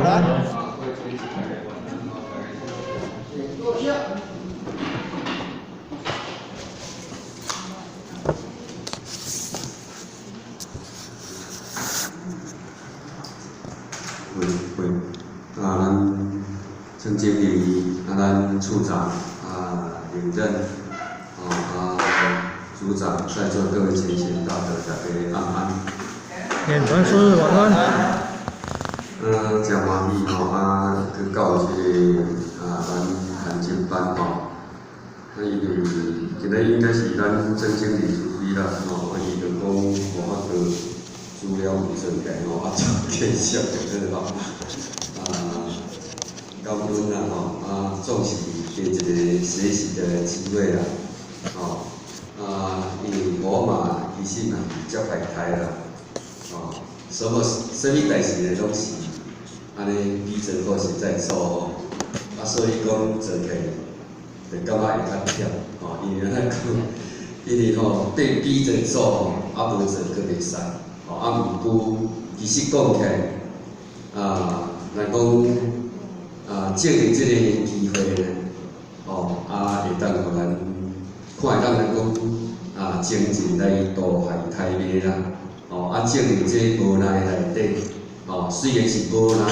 來。坐下。喂喂，啊，咱陳經理，啊，咱處長，啊，領任，啊，組長，在座各位前賢大德，大家晚安。念傳師晚安。嗯，真歡喜吼，啊，去到這個啊，咱韓金班吼，啊，因為今日應該是咱曾經理主委啦，吼，啊，伊就講無法度資料有算起吼，啊，就繼續就好吼，啊，感恩啦吼，啊，總是給一個學習的機會啦，吼，啊，因為我嘛其實嘛是接排台啦，吼，什麼代誌呢，攏是按呢比做好實在做吼，啊，所以講做起來就感覺會較忝吼，因為咱講，因為吼被逼著做吼，啊無做閣袂使，吼啊毋過其實講起來，啊，若講啊藉著這個機會呢，吼啊會當予咱看會當來講啊精進來渡海台馬啦，吼啊藉著這無奈內底，吼雖然是無奈，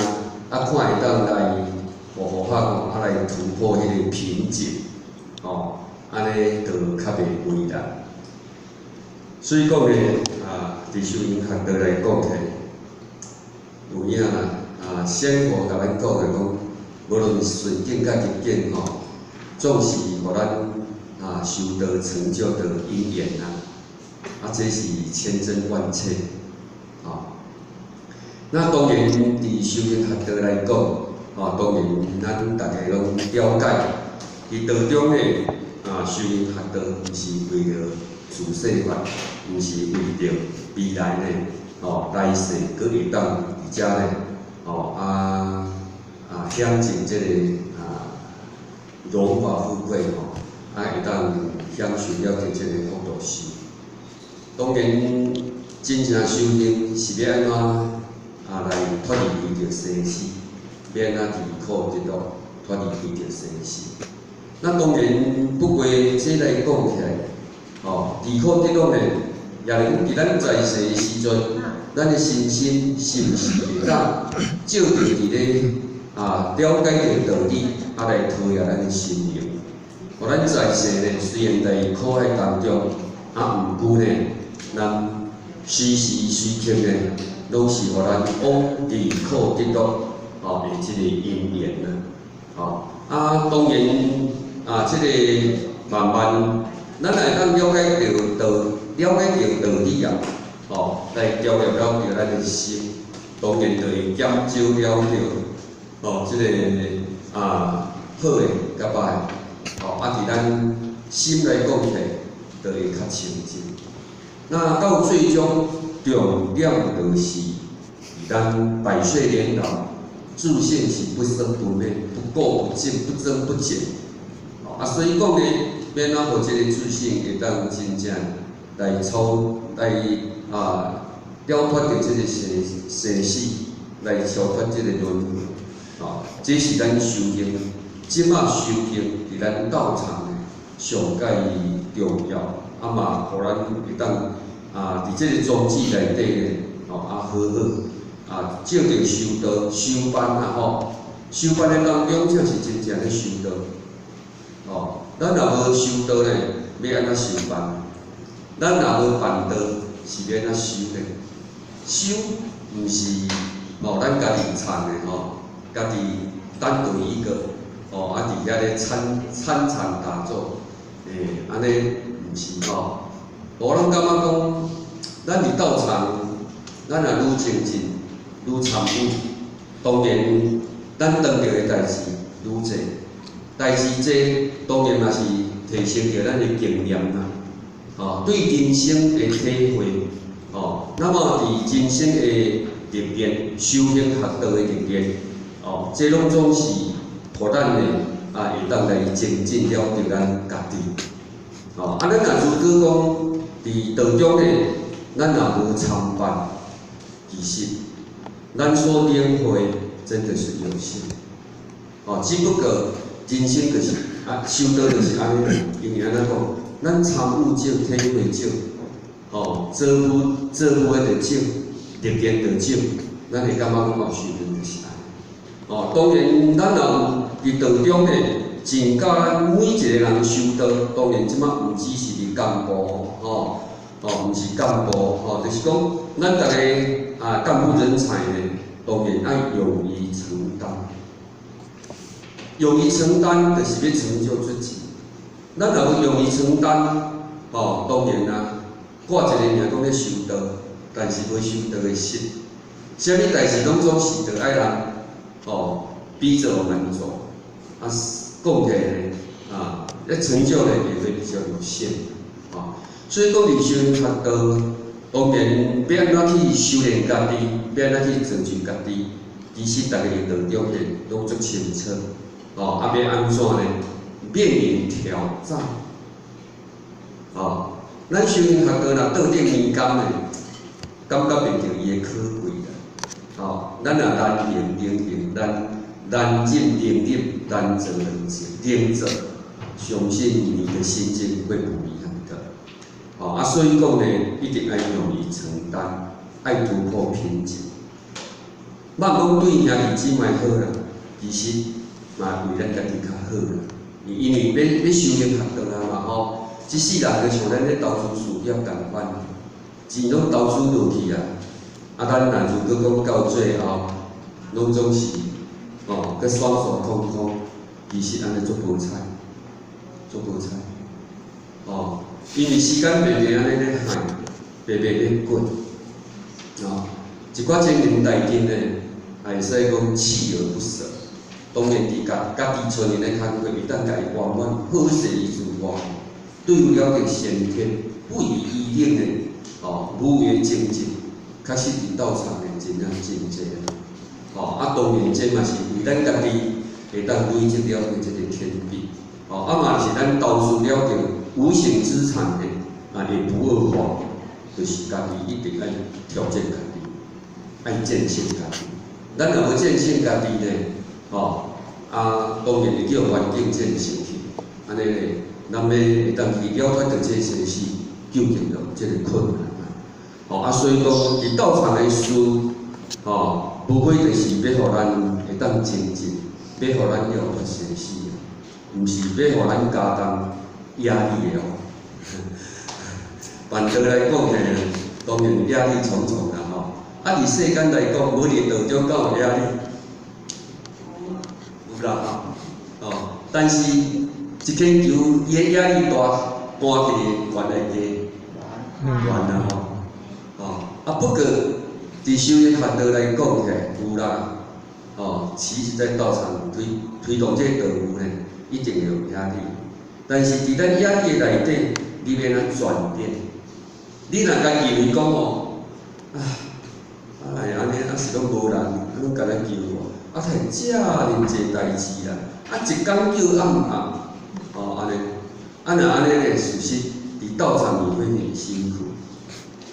啊看會當來予佛法吼啊來突破彼個瓶頸，吼按呢就較袂為難。所以講呢，啊，佇修行學道來講起來，有影啦，啊，先佛共咱講的講，無論順境佮逆境吼，總是予咱啊修道成就的因緣啊，啊，這是千真萬確，吼。那當然，佇修行學道來講，吼，當然咱大家攏了解，佇道中呢，啊，修行學道毋是為著自世法，毋是為著未來呢，吼，來世閣會當佇遮呢，吼啊啊享盡這個啊榮華富貴吼，啊會當享受了這個福祿壽。當然，真正修行是欲按怎啊來脫離開著生死，欲按怎離苦得樂，脫離開著生死。那當然，不過這來講起來，吼，離苦得樂呢，也是講佇咱在世的時陣，咱的身心是毋是會當照著佇咧啊了解著道理，啊來陶冶咱的心靈。予咱在世呢，雖然在苦海當中，啊，毋過呢，咱時時時刻呢，攏是予咱往離苦得樂吼的這個因緣啊，吼啊，當然啊，這個慢慢，咱會當了解著道，了解著道理啊，吼，來調節了著咱的心，當然就會減少了著，吼，這個啊好的佮歹的，吼，啊，佇咱心來講起來，就會較清淨。那到最終重點就是，咱百歲年老，自性是不生不滅、不垢不淨、不增不減。啊，所以講呢，欲按怎予這個自性會當真正來超來啊了脫著這個生生死，來超脫這個輪迴。啊，這是咱修行，這馬修行佇咱道場呢上蓋重要。啊嘛，予咱會當啊，佇這個宗旨內底呢，吼啊好好啊，照著修道修班啊吼，修班的當中才是真正咧修道。吼，咱若無修道呢，欲按怎修辦？咱若無辦道，是欲按怎修呢？修毋是吼，咱家己參的吼，家己單獨一個，吼啊，佇遐咧參參禪打坐，欸，按呢毋是吼。我攏感覺講，咱佇道場，咱若愈精進，愈參與，當然咱當著的代誌愈濟，代誌濟，當然嘛是提升著咱的經驗啦，吼，對人生的體會，吼，那麼佇人生的歷練、修行學道的歷練，哦，這攏總是予咱的啊會當來精進了著咱家己，吼，啊，咱若如果講佇道中呢，咱若無參辦，其實咱所領會真的是有限。哦，只不過人生就是啊，修道就是按呢，因為按怎講，咱參悟少，體會少，吼，做夫做夫的就少，歷練就少，咱會感覺講哦，修行就是按呢。哦，當然咱也有佇道中呢，真教咱每一個人修道，當然這擺毋只是佇幹部，吼，哦，毋是幹部，吼，就是講咱逐个啊幹部人才呢，當然愛勇於承擔。勇於承擔，就是欲成就自己。咱若無勇於承擔，吼，當然啦，掛一個名講咧修道，但是無修道的實，啥物代誌攏總是著愛人，吼，逼著我們做，啊，講起來呢，啊，咧成就呢也會比較有限，啊，所以講佇修行學道，當然欲按怎去修煉家己，欲按怎去成就家己，其實逐个佇道中呢攏足清楚。哦，啊，欲按怎呢？面臨挑戰，哦，咱修行學道若倒轉年工呢，感覺袂著伊的可貴啦。哦，咱若難行能行，難難進能入，難做能做，能做，相信你的心境會不一樣的。哦，啊，所以講呢，一定愛勇於承擔，愛突破瓶頸。莫講對兄弟姊妹好啦，其實嘛為咱家己較好啦。因為欲修行學道啊嘛吼，這世人就像咱咧投資事業仝款，錢攏投資落去啊，啊，咱若如果講到最後，攏總是哦，閣雙手空空，其實按呢足無彩，足無彩，哦，因為時間白白按呢咧害，白白咧過，哦，一寡精神大金呢，會使講鍥而不捨。當然，佇家家己揣𪜶的工課，會當共伊圓滿，好勢伊自活，對付了個先天不遺餘力的哦，無為精進，確實佇道場的真正真濟啦。哦，啊，當然這嘛是為咱家己會當累積了個這个天地，哦，啊嘛是咱投資了著無形資產的，啊會不惡化，就是家己一定愛挑戰家己，愛戰勝家己。咱若無戰勝家己呢，吼，啊，當然會叫環境戰勝去，按呢咧，咱欲會當去了脫著這生死，究竟有這个困難啊。吼，啊，所以講佇道場的事，吼，無非就是欲予咱會當精進，欲予咱了脫生死，毋是欲予咱加重壓力的哦。辦道來講起來，當然壓力重重啦吼。啊，佇世間來講，無佇道中敢有壓力？有啦吼，哦，但是一間球伊的壓力大，搬起來懸來低，懸啦吼，哦，啊不過佇修行學道來講起來，有啦，哦，其實在道場推推動這个道務呢，一定會有壓力，但是佇咱壓力的內底，你欲按怎轉變？你若共認為講吼，啊，啊會按呢，啊是攏無人，啊攏共來求我，啊才會遮爾濟代誌啦，啊一工叫暗暗，哦按呢，啊若按呢咧，事實佇道場你會很辛苦，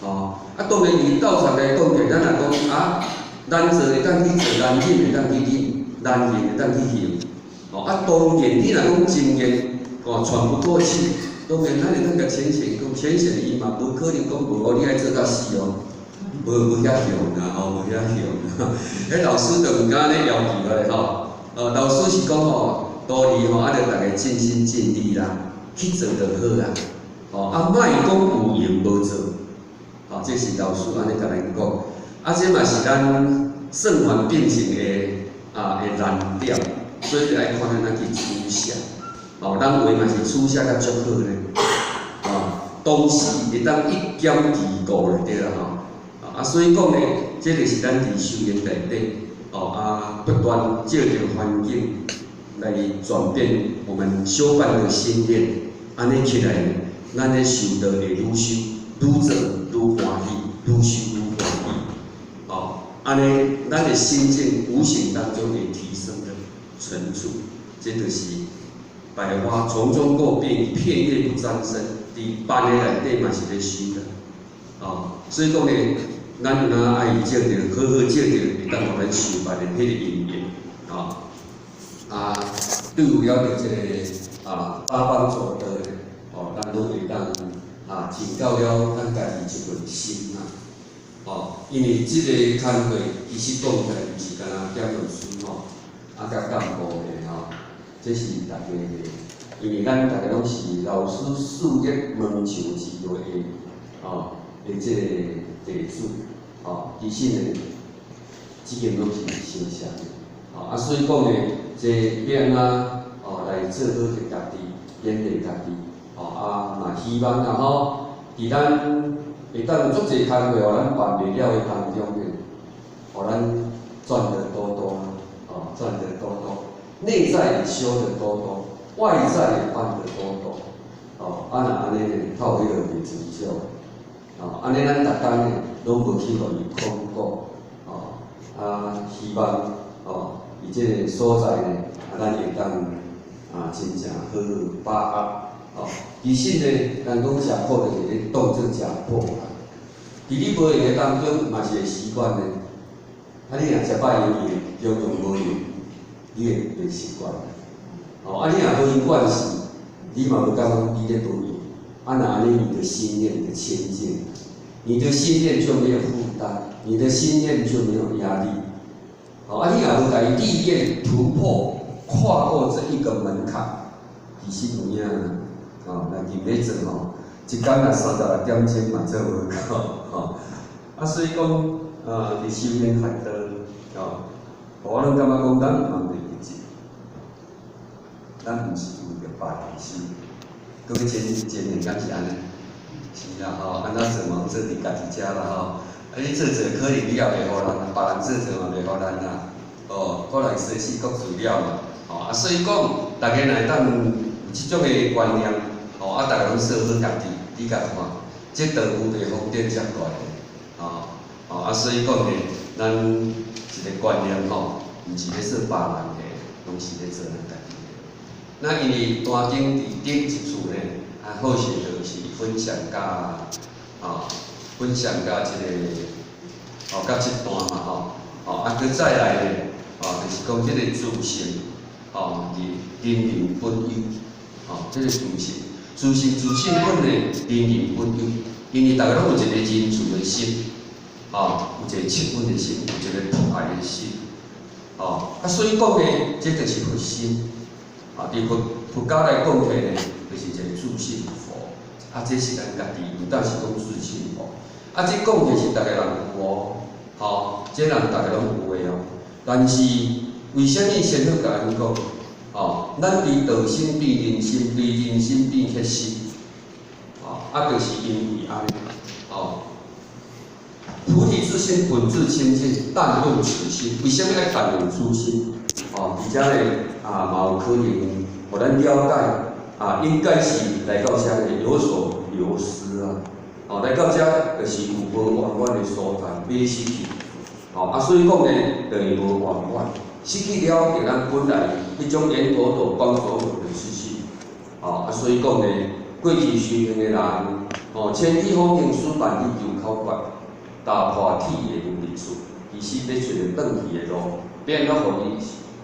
哦，啊當然佇道場來講起，咱若講啊，難做會當去做，難忍會當去忍，難行會當去行，哦啊當然你若講經驗，哦喘不過氣，當然咱會當共淺顯講，淺顯伊嘛無可能講無哦，你愛做到死哦，無無遐凶啦吼，無遐凶。彼老師就毋敢按呢要求咧吼，哦，老師是講吼，道理吼，啊，著逐家盡心盡力啦，去做就好啦，吼，啊，莫講有閒無做，吼，這是老師按呢共咱講，啊，這嘛是咱聖凡並行的啊的難點，所以愛看按怎去取捨，吼，咱話嘛是取捨甲足好咧，吼，當時會當一兼二顧就對啦吼，啊，所以講呢，這就是咱佇修行內底，哦啊，不斷借著環境來轉變我們修辦的心念，按呢起來，咱咧修道會愈修愈做愈歡喜，愈修愈歡喜，哦，按呢，咱的心境無形當中會提升的層次，這就是百花叢中過，遍片葉不沾身。佇班的內底嘛是咧修的，哦，所以講呢，咱有影愛藉著好好藉著會當予咱修辦的彼个因緣，吼。啊，對有了著這个八方做道的，吼，咱攏會當盡到了咱家己這份心啊，吼，因為這个工課其實講起來毋是干焦檢老師吼，佮幹部的吼，這是逐家的，因為咱逐家攏是老師事業門牆之內的，吼的這个弟子，吼，其實呢，這間攏是相像的，吼，所以講呢，這欲按怎來做好著家己，勉勵家己，吼，嘛希望啦吼，佇咱會當足濟工課，予咱辦袂了的當中呢，予咱賺得多多，賺得多多，內在也修得多多，外在也辦得多多，若按呢呢，透彼落袂真少，按呢咱逐工呢，攏無去予伊空過，希望，佇這个所在呢，咱會當真正好好把握，其實呢，人講食苦就是咧當做食補啦。佇你無閒的當中，嘛是會習慣的。你若食飽閒閒，常常無閒，你會袂習慣。你若無閒慣勢，你嘛無感覺講你咧無閒。若按呢，你的心念就清淨，你的心念就沒有負擔，你的心念就沒有壓力。你若無共伊歷練突破，跨過這一個門檻，其實有影，來入咧做吼，一工若36點鐘嘛做無夠，吼。所以講，佇修煉佛道，我攏感覺講，咱嘛袂得志，咱毋是為著別人修，閣欲前前面敢是按呢？是啦吼，按怎做嘛攏做佇家己遮啦吼。你做做可能你也袂予人，別人做做嘛袂予咱啦。過來生死各自了嘛。所以講，逐家若會當有這種的觀念，逐家攏做好家己，你共看，這道有袂福德遮懸的，所以講呢，咱一个觀念吼，毋是咧做別人的，攏是咧做咱家己的。那因為單頂佇頂一次呢，好勢就是分享佮，分享佮這个，佮這段嘛吼，閣再來呢，就是講這個自性，人人本有，這個自性，自性自性本呢，人人本有，因為逐家攏有一個仁慈的心，有一個惝忍的心，有一個博愛的心，所以講呢，這就是佛心，佇佛佛教來講起來呢，就是一個自性佛，這是咱家己，有當是講自性佛，這講就是逐家人有哦，這人逐家攏有的哦，但是為啥物仙佛共咱講？咱佇道心變人心，佇人心變佛心，就是因為按呢，菩提之心本自清淨，但用此心。為啥物愛但用此心？佇遮咧嘛有可能，予咱了解，應該是來到遮咧有所流失啊，來到遮就是有無圓滿的所在，迷失去，所以講呢，就是無圓滿。失去了，就咱本來彼種緣頭所光所有的失去，所以講呢，過去修行的人，千里風行思萬里求口訣，踏破鐵鞋無覓處，其實欲揣著轉去的路，欲按怎予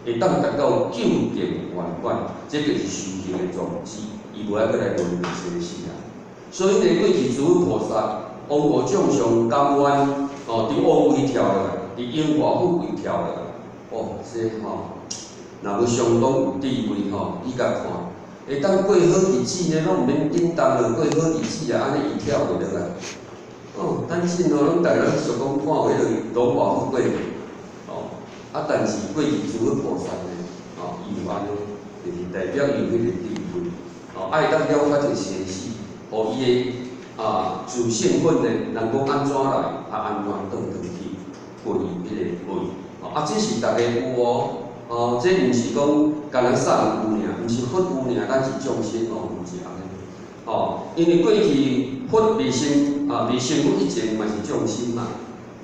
伊會當達到究竟圓滿，這就是修行的宗旨，伊無愛閣來輪迴生死啊。所以呢，過去諸佛菩薩，往無眾上甘願，佇王位跳落來，佇榮華富貴跳落來。這吼，若欲相當有智慧吼，你共看，會當過好日子呢，攏毋免叮當落過好日子啊，按呢伊跳袂落來。等陣吼，攏逐家攏想講看彼个榮華富貴，但是過去諸佛菩薩呢，伊有按呢，就是代表伊有彼个智慧，會當了解這個生死，予伊的自性本呢，人講按怎來，按怎轉轉去，過伊彼个位。這是逐家有哦，這毋是講干焦啥人有爾，毋是佛有爾，咱是眾生哦，毋是按呢。因為過去佛未成未成佛以前嘛是眾生嘛。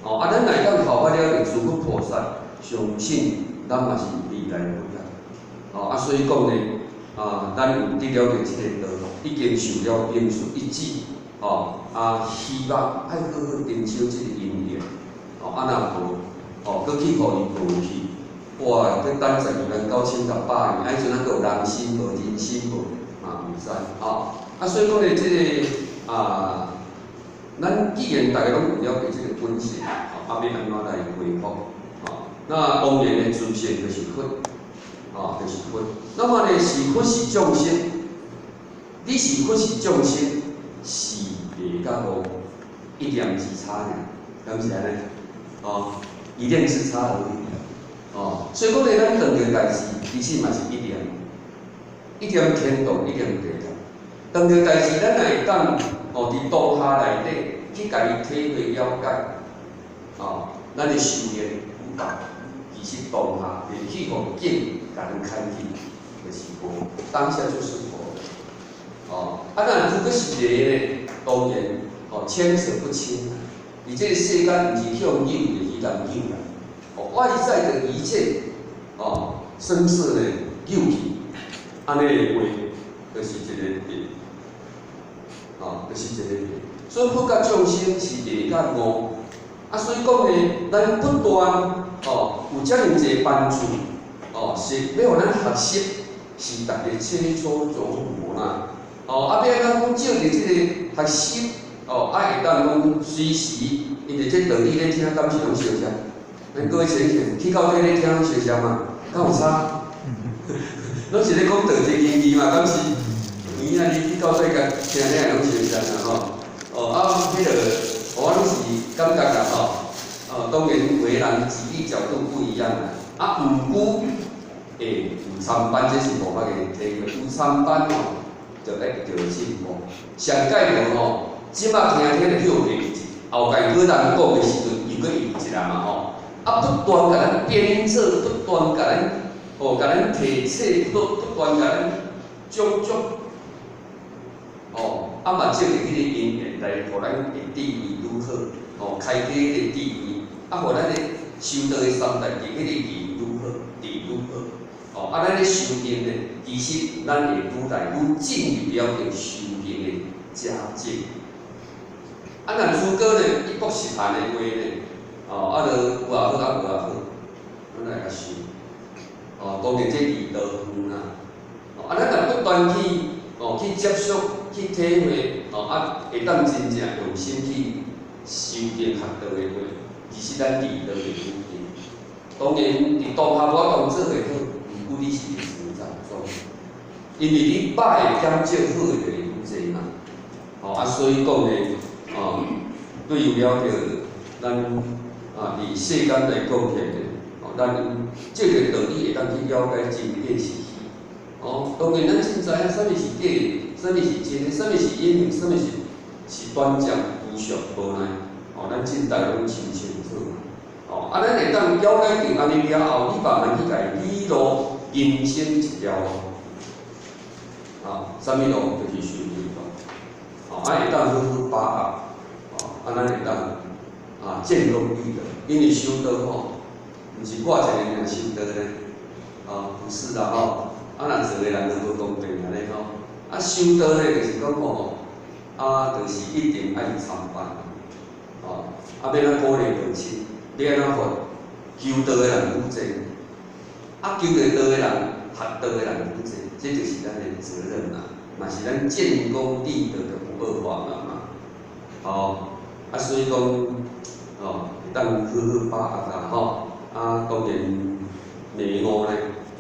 咱若會當效法了諸佛菩薩，相信咱嘛是未來佛啊。所以講呢，咱有得了著這個道，已經受了稟術一指，希望愛好好珍惜這個因緣。啊若無，哦，閣去予伊無去，哇，閣等12萬9千甲百年，啊，彼陣還閣有人心無，人心無，嘛毋知，吼。啊，所以講咧，這个啊，咱既然逐家攏有了解這个本性，吼，啊，欲按怎來恢復？吼，那當然的自性就是佛，吼，就是佛。那麼呢，是佛是眾生，你是佛是眾生，是迷佮悟一念之差爾，敢是按呢？哦，一念之差而已。哦，所以講咧，咱當著代誌，其實嘛是一念，一念天動，一念地動。當著代誌，咱若會當哦，佇當下內底去共伊體會了解，哦，咱的修煉有夠，其實當下會去予境共咱牽去，就是佛，當下就是佛。哦，啊，若如果是迷呢，當然哦牽扯不清。佇這個世間，毋是向有，就是人有啦。哦，外在的一切，哦，聲色呢，誘去，按呢的話，就是一个迷，哦，就是一個迷。所以佛佮眾生是迷佮悟，啊，所以講呢，咱不斷哦，有遮爾濟班次，哦，是欲予咱學習，是逐个切磋琢磨啦。哦，啊，欲按怎講藉著這个學習，哦，啊，會當講隨時，因為這道理咧聽，敢是攏相像？咱各位淺顯去到底咧聽攏相像嘛？敢有差？攏是咧講道德經義嘛，敢是？有影你去到底共聽咧攏相像啦吼。哦，啊，彼个我攏是感覺啦吼。哦，當然為人舉例角度不一樣啦。啊，毋過，欸，有參班這是無法個體會，有參班吼，就會就會進步。上蓋無吼，這馬聽聽就去予記一，後擺閣人講的時陣，又閣記一下嘛吼。啊，不斷共咱鞭策，不斷共咱哦，共咱提醒，不斷共咱種種，哦，啊嘛藉著彼個因緣來，予咱的智慧愈好，哦，開啟彼個智慧，啊，予咱的修道的三代佇彼個義愈好，智愈好，哦，啊，咱咧修行呢，其實咱會愈來愈進入了著修行的佳境。啊，若如果呢，一國實行的話呢，哦，啊，就有也好，啊無也好，咱來共修。哦，當然這離道遠啦。哦，啊，咱若不斷去，哦，去接觸、去體會，哦，啊，會當真正用心去修行學道的話，其實咱離道會愈近。當然，佇當下無法度做會好，毋過你是佇成長中，因為你歹的減少，好的就會愈濟嘛。哦，啊，所以講呢，哦，對於了著咱啊，佇世間來講起來，哦，咱這個道理會當去了解真假是虛。哦，當然咱真知影啥物是假的，啥物是真的，啥物是隱形，啥物是短暫、虛俗、無奈。哦，咱真大攏真清楚。哦，啊，咱會當了解著按呢了後，你慢慢去共伊理路，人生一條路。啊，啥物路？就是修行路。哦，啊，會當好好把握。哦，啊，咱會當啊建功立德，因為修道吼，毋是掛一个名修道呢，哦，不是啦吼。啊，若做的人就無公平按呢吼。啊，修道呢，就是講吼，啊，就是一定愛參班，哦，啊，欲按怎鼓勵道親，欲按怎予求道的人愈濟，啊，求著道的人，學道的人愈濟，這就是咱的責任啦，嘛是咱建功立德的不二法門嘛。哦，啊，所以講，哦，會當好好把握啦，吼，啊，當然迷悟呢，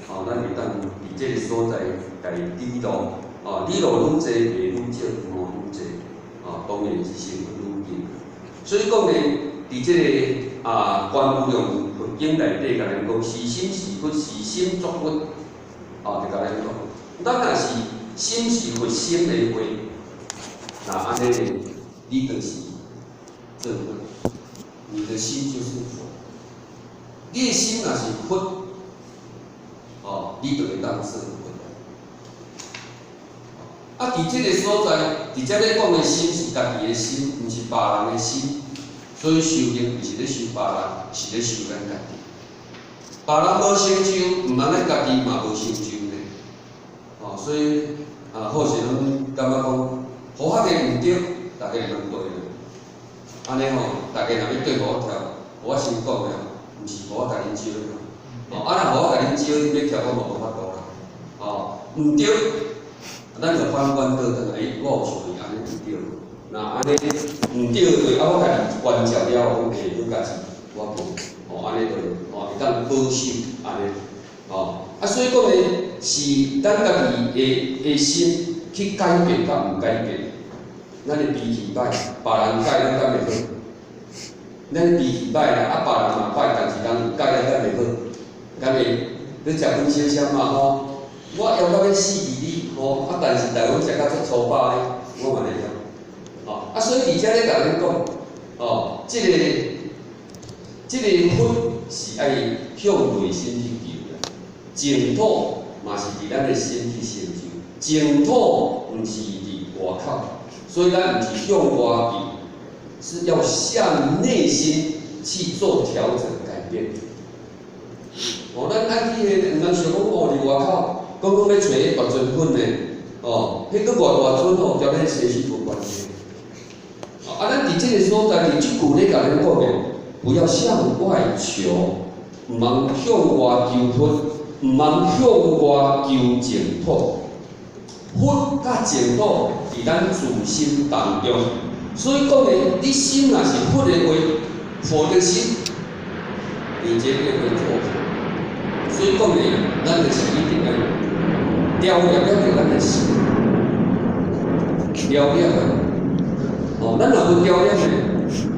哦，咱會當佇這個所在共伊理路，哦，理路愈濟，迷愈少，悟愈濟，哦，當然是成佛愈近。所以講呢，佇這个啊《觀無量佛經》內底，共咱講，是心是佛，是心作佛，哦，就共咱講，咱若是心是佛心的話，那按呢，你就是做佛，你的心就是佛。你的心若是佛，哦，你就會當做佛。啊，佇這个所在，佇遮咧講的心是家己的心，毋是別人的心。所以修行毋是咧修別人，是咧修咱家己。別人無成就，毋通咱家己嘛無成就呢。哦，所以啊，好勢攏感覺講，佛學的毋對，逐家會當對。按呢吼，逐家若欲對號跳，我先講的，毋是予我共恁招的。哦，啊，若予我共恁招，恁欲徛我嘛無法度啦。哦，毋對，咱就反觀倒轉來，欸，我有想伊按呢毋對。若按呢毋對的話，啊，我家己關照了後，講會好家己，我無，哦，按呢就，哦，會當保守按呢，哦，啊，所以講呢，是咱家己的心去改變佮毋改變。咱的脾氣歹，別人改咱敢會好？咱脾氣歹啦，啊，別人嘛歹，但是人改咱敢會好？敢會？你食薰燒啥嘛吼？我枵到欲死佇你吼，啊，但是台灣食甲足粗飽咧，我嘛會曉。吼，啊，所以佇遮咧共恁講，哦，這個佛是愛向內心去求啦，淨土嘛是佇咱的心去成就，淨土毋是佇外口，所以咱毋是向外求，是要向內心去做調整改變。哦，咱愛去彼個，毋通想講哦，佇外口，講講欲揣彼大尊佛呢，哦，彼閣偌大尊哦，交咱生死無關係。啊，咱佇這個所在，佇這句咧共恁講的，不要向外求，毋通向外求佛，毋通向外求淨土。佛佮淨土佇咱自心當中，所以講的，你心若是佛的話，佛的心，你絕對會做佛。所以講的，咱就是一定愛調練了著咱的心，調練啊！哦，咱若無調練呢，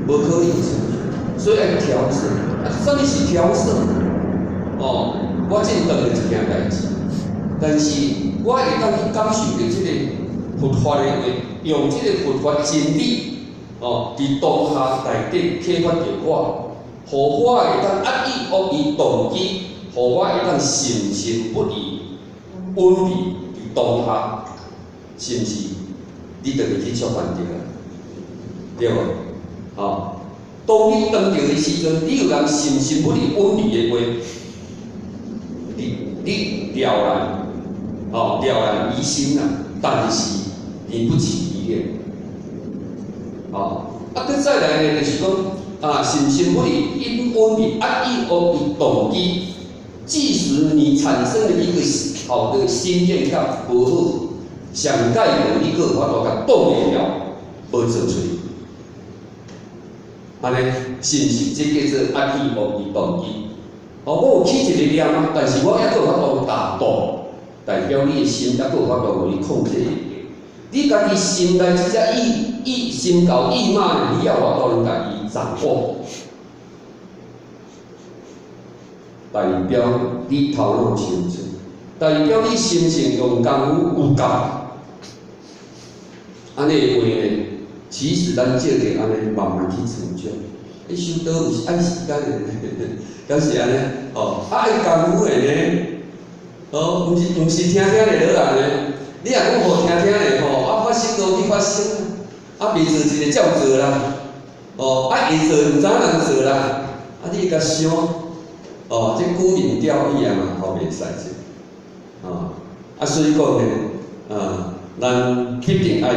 無可能成就。所以愛調適，啊，啥物是調適？哦，我這當然一件代誌，但是我會當去感受著這個佛法的話，用這個佛法真理，哦，佇當下內底啟發著我，予我會當壓抑惡意動機，予我會當心心不疑，穩佇佇當下，是毋是？你就會去觸犯著啊，對無？哦，當你當著的時陣，你有人心心不疑穩佇的話，你了然，哦，了然於心啦，但是你不起疑念，哦，啊，閣再來呢，就是講啊，心心不疑，因穩佇壓抑惡意動機，即使你產生了一個好的心念佮無好，上蓋無你閣有法度共擋會牢，無做出去，按呢，是毋是？這叫做壓抑惡意動機。哦，我有起一個念啊，但是我猶閣有法度打斷，代表你的心猶閣有法度予你控制會你家己心內這隻意意心猴意馬呢，你猶有法度共伊掌握，代表你頭腦清楚，代表你心性用功夫有夠。按呢的話呢，其實咱照著按呢慢慢去成長。你修道有是愛時間的，敢是按呢？哦，啊愛功夫的呢？哦，毋是聽聽就落來呢？你若講予聽聽咧吼，啊發生都去發生，啊袂做一個照做啦，哦，啊會做毋知影人做啦，啊你會共想，哦，這沽名釣譽啊嘛，吼袂使這，哦，啊所以講呢，啊，咱必定愛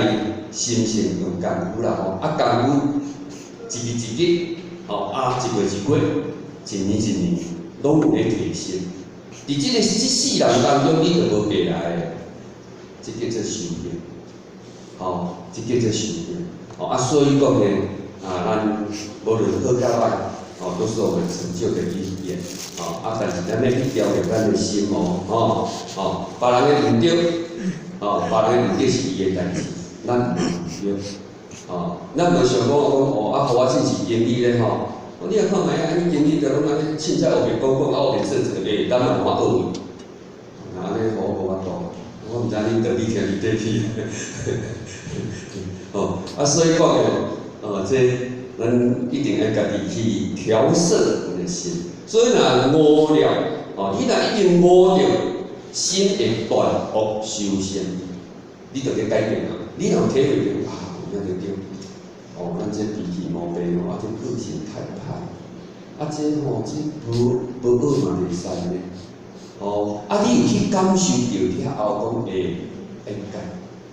心性用功夫啦吼，啊功夫一日一日，吼啊一月一月，一年一年，攏有咧提升。佇這個這世人當中，你就無白來的，這叫做修行，吼，這叫做修行。哦啊，所以講呢，啊，咱無論好佮歹，哦，都是我們成就的因緣，哦啊，但是咱欲去調練咱的心哦，吼，哦，別人的毋對，哦，別人的毋對是伊的代誌，咱毋對，哦，咱無想講講哦，啊，予我這是經理咧吼，哦，你若看覓啊，你經理就攏按呢凊彩烏白講講，啊烏白做一個，欸，咱嘛無法學伊，啊，按呢予我無法度，我毋知恁佗佇聽佇佗去，哦，啊，所以講呢，哦，這咱一定愛家己去調適阮的心，所以若悟了，哦，你若已經悟著，心會斷惡修善，你就咧改變啊！你若有體會著啊，有影就對，哦，咱這脾氣毛病吼，啊，這個性太歹，啊，這吼，這無無學嘛袂使呢，哦，啊，你有去感受著了後，講會會改，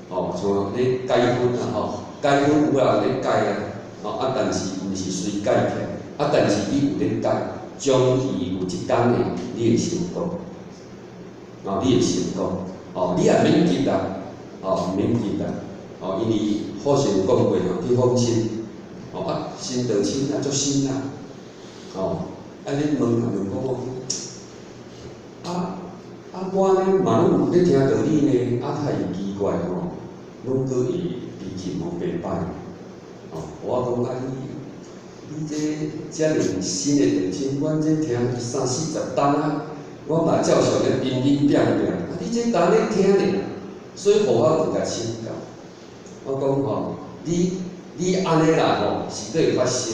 哦，像咧改粉啊吼，改粉有人咧改啊，哦，啊，但是毋是隨改起來，啊，但是你有咧改，終於有一工呢，你會成功，哦，你會成功，哦，你也免急啦，哦，毋免急啦，哦，因為好像講過吼，去訪親，哦啊，新道親啊，足新啊，哦，啊恁問啊問講哦，啊啊我呢嘛攏有咧聽道理呢，啊太奇怪吼，攏閣會脾氣無白歹，哦，我講啊你。你這遮爾新的道親，阮這聽三四十冬啊，我嘛照常咧拼拼拼拼，啊你這當咧聽呢，所以予我閣共請教。我講吼，你按呢啦吼，是閣會發生，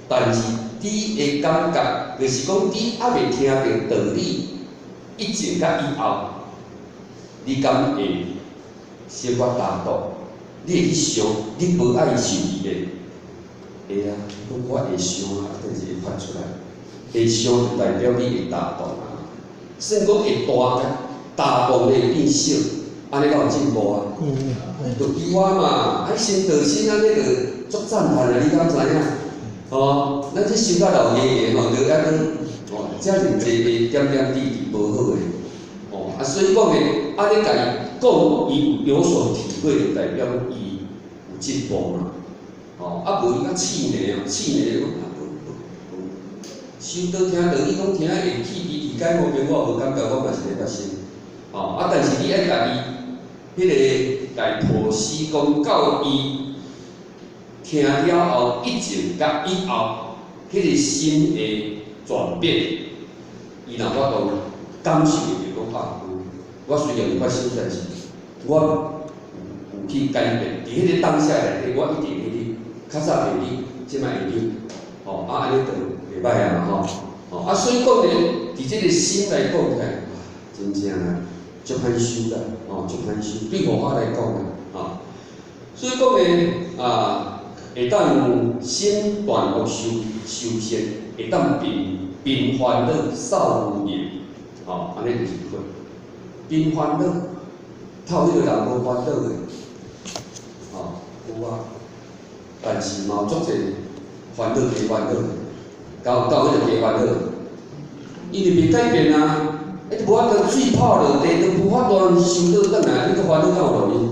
但是你的感覺就是講，你猶未聽著道理以前佮以後，你敢會生活擔當？你會去想，你無愛受伊的？會啊，講我會想啊，但是會發出來，會想就代表你會擔當啊。算講會大，擔當會變小，按呢敢有進步啊？就對我嘛，啊新道親按呢就足讚嘆啊，你敢知影？哦，咱這修甲老爺爺吼，就抑閣哦，遮爾濟個點點滴滴無好的，哦，啊，所以講呢，按呢共伊講，伊有所體會，就代表伊有進步嘛。哦，啊無伊較試呢哦，試呢就講啊無無無，修道聽道理講聽會起佇理解無明，我無感覺，我嘛是咧發生。哦，啊，但是你愛共伊，彼個共伊剖析講到伊聽了後，以前佮以後，彼個心的轉變，伊若法度感受會著講啊，有，我雖然有發生代誌，我有去改變，佇彼個當下內底，我一定會去。較早袂理，這擺會理，吼啊，按呢就袂䆀啊嘛吼，吼啊，所以講呢，佇這個心來講起來，真正啊，足歹修啦，吼，足歹修。對佛法來講啊，吼，所以講呢，啊，會當心斷惡修修善，會當貧貧煩惱掃無明，吼，按呢就是佛。貧煩惱，透彼個人無煩惱的，吼，有啊。但是嘛有足濟煩惱加煩惱，到到彼個加煩惱，伊就袂改變啊！欸，無法度水泡落地，都無法度收倒轉來，你閣煩惱敢有路用？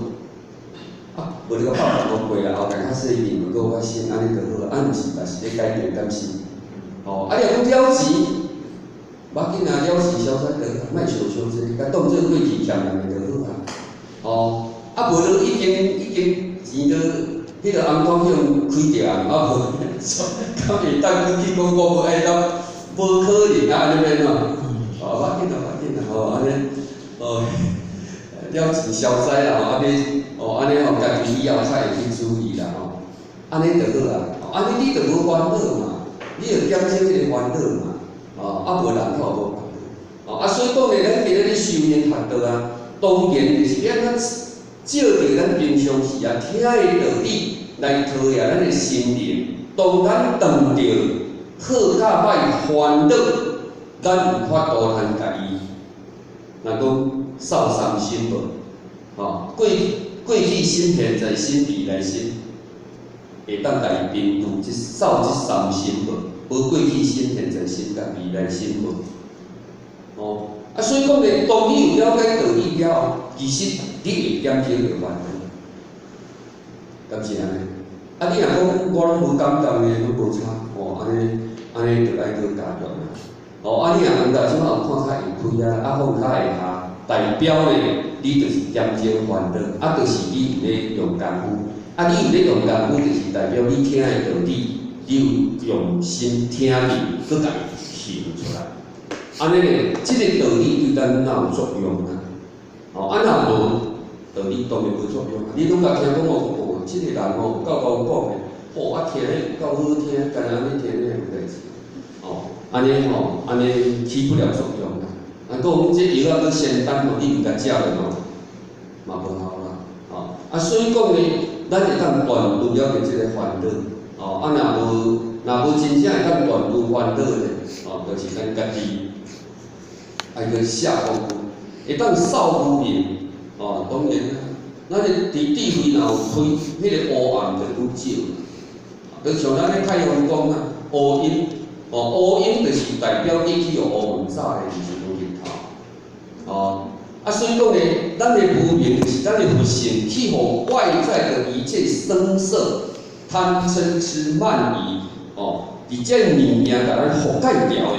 啊，無你閣放放過啦，後壁較細一點，閣有發生，按呢就好。啊，毋是嘛是咧改變，敢是？吼，啊，你若講了錢，無要緊啊，了錢消災就好，莫想傷濟，共當做過去欠人的就好啊。吼，啊，無你已經錢都。彼個紅口向開著啊，啊無，敢會當去講我無愛到，無可能啊，按呢欲按怎？哦，無要緊啦，無要緊啦，吼，按呢，哦，了錢消災啦，吼，啊欲，哦，按呢吼，家己以後較會去注意啦，吼，按呢就好啊，按呢你就無煩惱嘛，你就減少彼個煩惱嘛，哦，啊無人吼無煩惱，哦，啊所以講呢，咱今日咧修行學道啊，當然就是欲按怎照著咱平常時啊聽的道理來陶冶咱的心靈。當咱碰著好佮歹煩惱，咱有法度通共伊，若講掃三心無？吼，過去心、現在心、未來心，會當共伊平除這掃這三心無？無過去心、現在心佮未來心無？哦，啊，所以講咧，當你有了解道理了後，其實你會減少著煩惱，敢是按呢？啊，你若講我攏無感覺呢，攏無差，哦，按呢按呢就愛閣加強啊。哦，啊，你若講到這擺有看較會開啊，啊放較會下，代表呢，你就是減少煩惱，啊，就是你有咧用功夫，啊，你有咧用功夫，就是代表你聽的道理，你有用心聽入，閣共伊行出來。按呢咧，這個道理對咱哪有作用啊？哦，啊若無道理當然無作用啊！你攏共聽講哦，哦，這個人哦有夠𠢕講的，哦啊聽的有夠好聽，干焦按呢聽的有代誌，哦，按呢吼，按呢起不了作用啦。啊，閣講這藥仔閣仙丹吼，你毋共食落吼，嘛無效啦，吼。啊，所以講呢，咱會當斷除了著這個煩惱，哦，啊若無若無真正會當斷除煩惱的，哦，就是咱家己愛閣下功夫，會當掃無明，哦，當然啦，咱的佇智慧若有開，彼個烏暗就愈少。就像咱咧太陽光啊，烏陰，哦，烏陰就是代表你去予烏雲罩的，就是無日頭。哦，啊，所以講呢，咱的無明就是咱的佛性去予外在的一切聲色、貪嗔癡慢疑，哦，佇這物件共咱覆蓋掉的。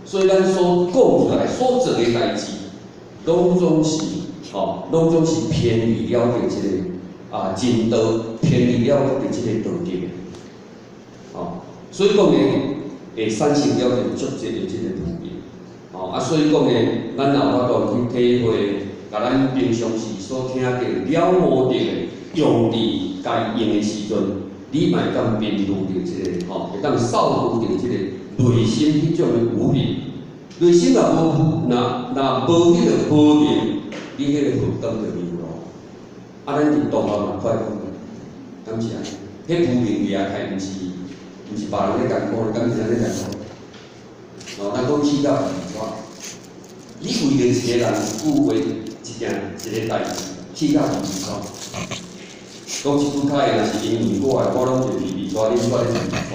所以咱所講出來、所做的代誌，攏總是，哦，攏總是偏離了著這个啊正道，偏離了著這个道德的。哦，所以講呢，會產生了著足濟的這个無明。哦，啊，所以講呢，咱若有法度去體會，共咱平常時所聽著、了悟著的，用佇該用的時陣，你嘛會當面對著這个，吼，會當掃除著這个內心彼種的無明。內心若無，若若無彼个無明，你彼个佛光就流露。啊，咱佇當下嘛快講，敢是按呢？彼無明掠開，毋是別人咧艱苦，敢是按呢艱苦？哦，咱講起到皮帶，你為著一個人一句話，一件一個代誌，起到皮帶。講一句較會，若是因為我的，我攏是皮皮帶，恁煞咧皮皮帶，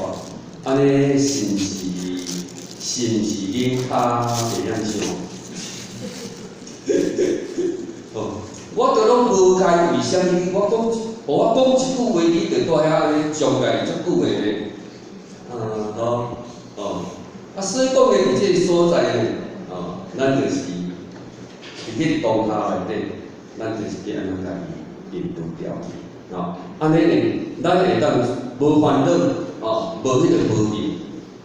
按呢是毋是？是毋是恁較袂曉想？哦，我都攏無解，為啥物？我講，予我講一句話，你就蹛遐按呢將家足久的呢？嗯，吼，哦，啊，所以講呢，佇這個所在呢，哦，咱就是佇彼個當下內底，咱就是欲按怎共伊引導掉去，哦，按呢呢，咱會當無煩惱，哦，無彼個無明，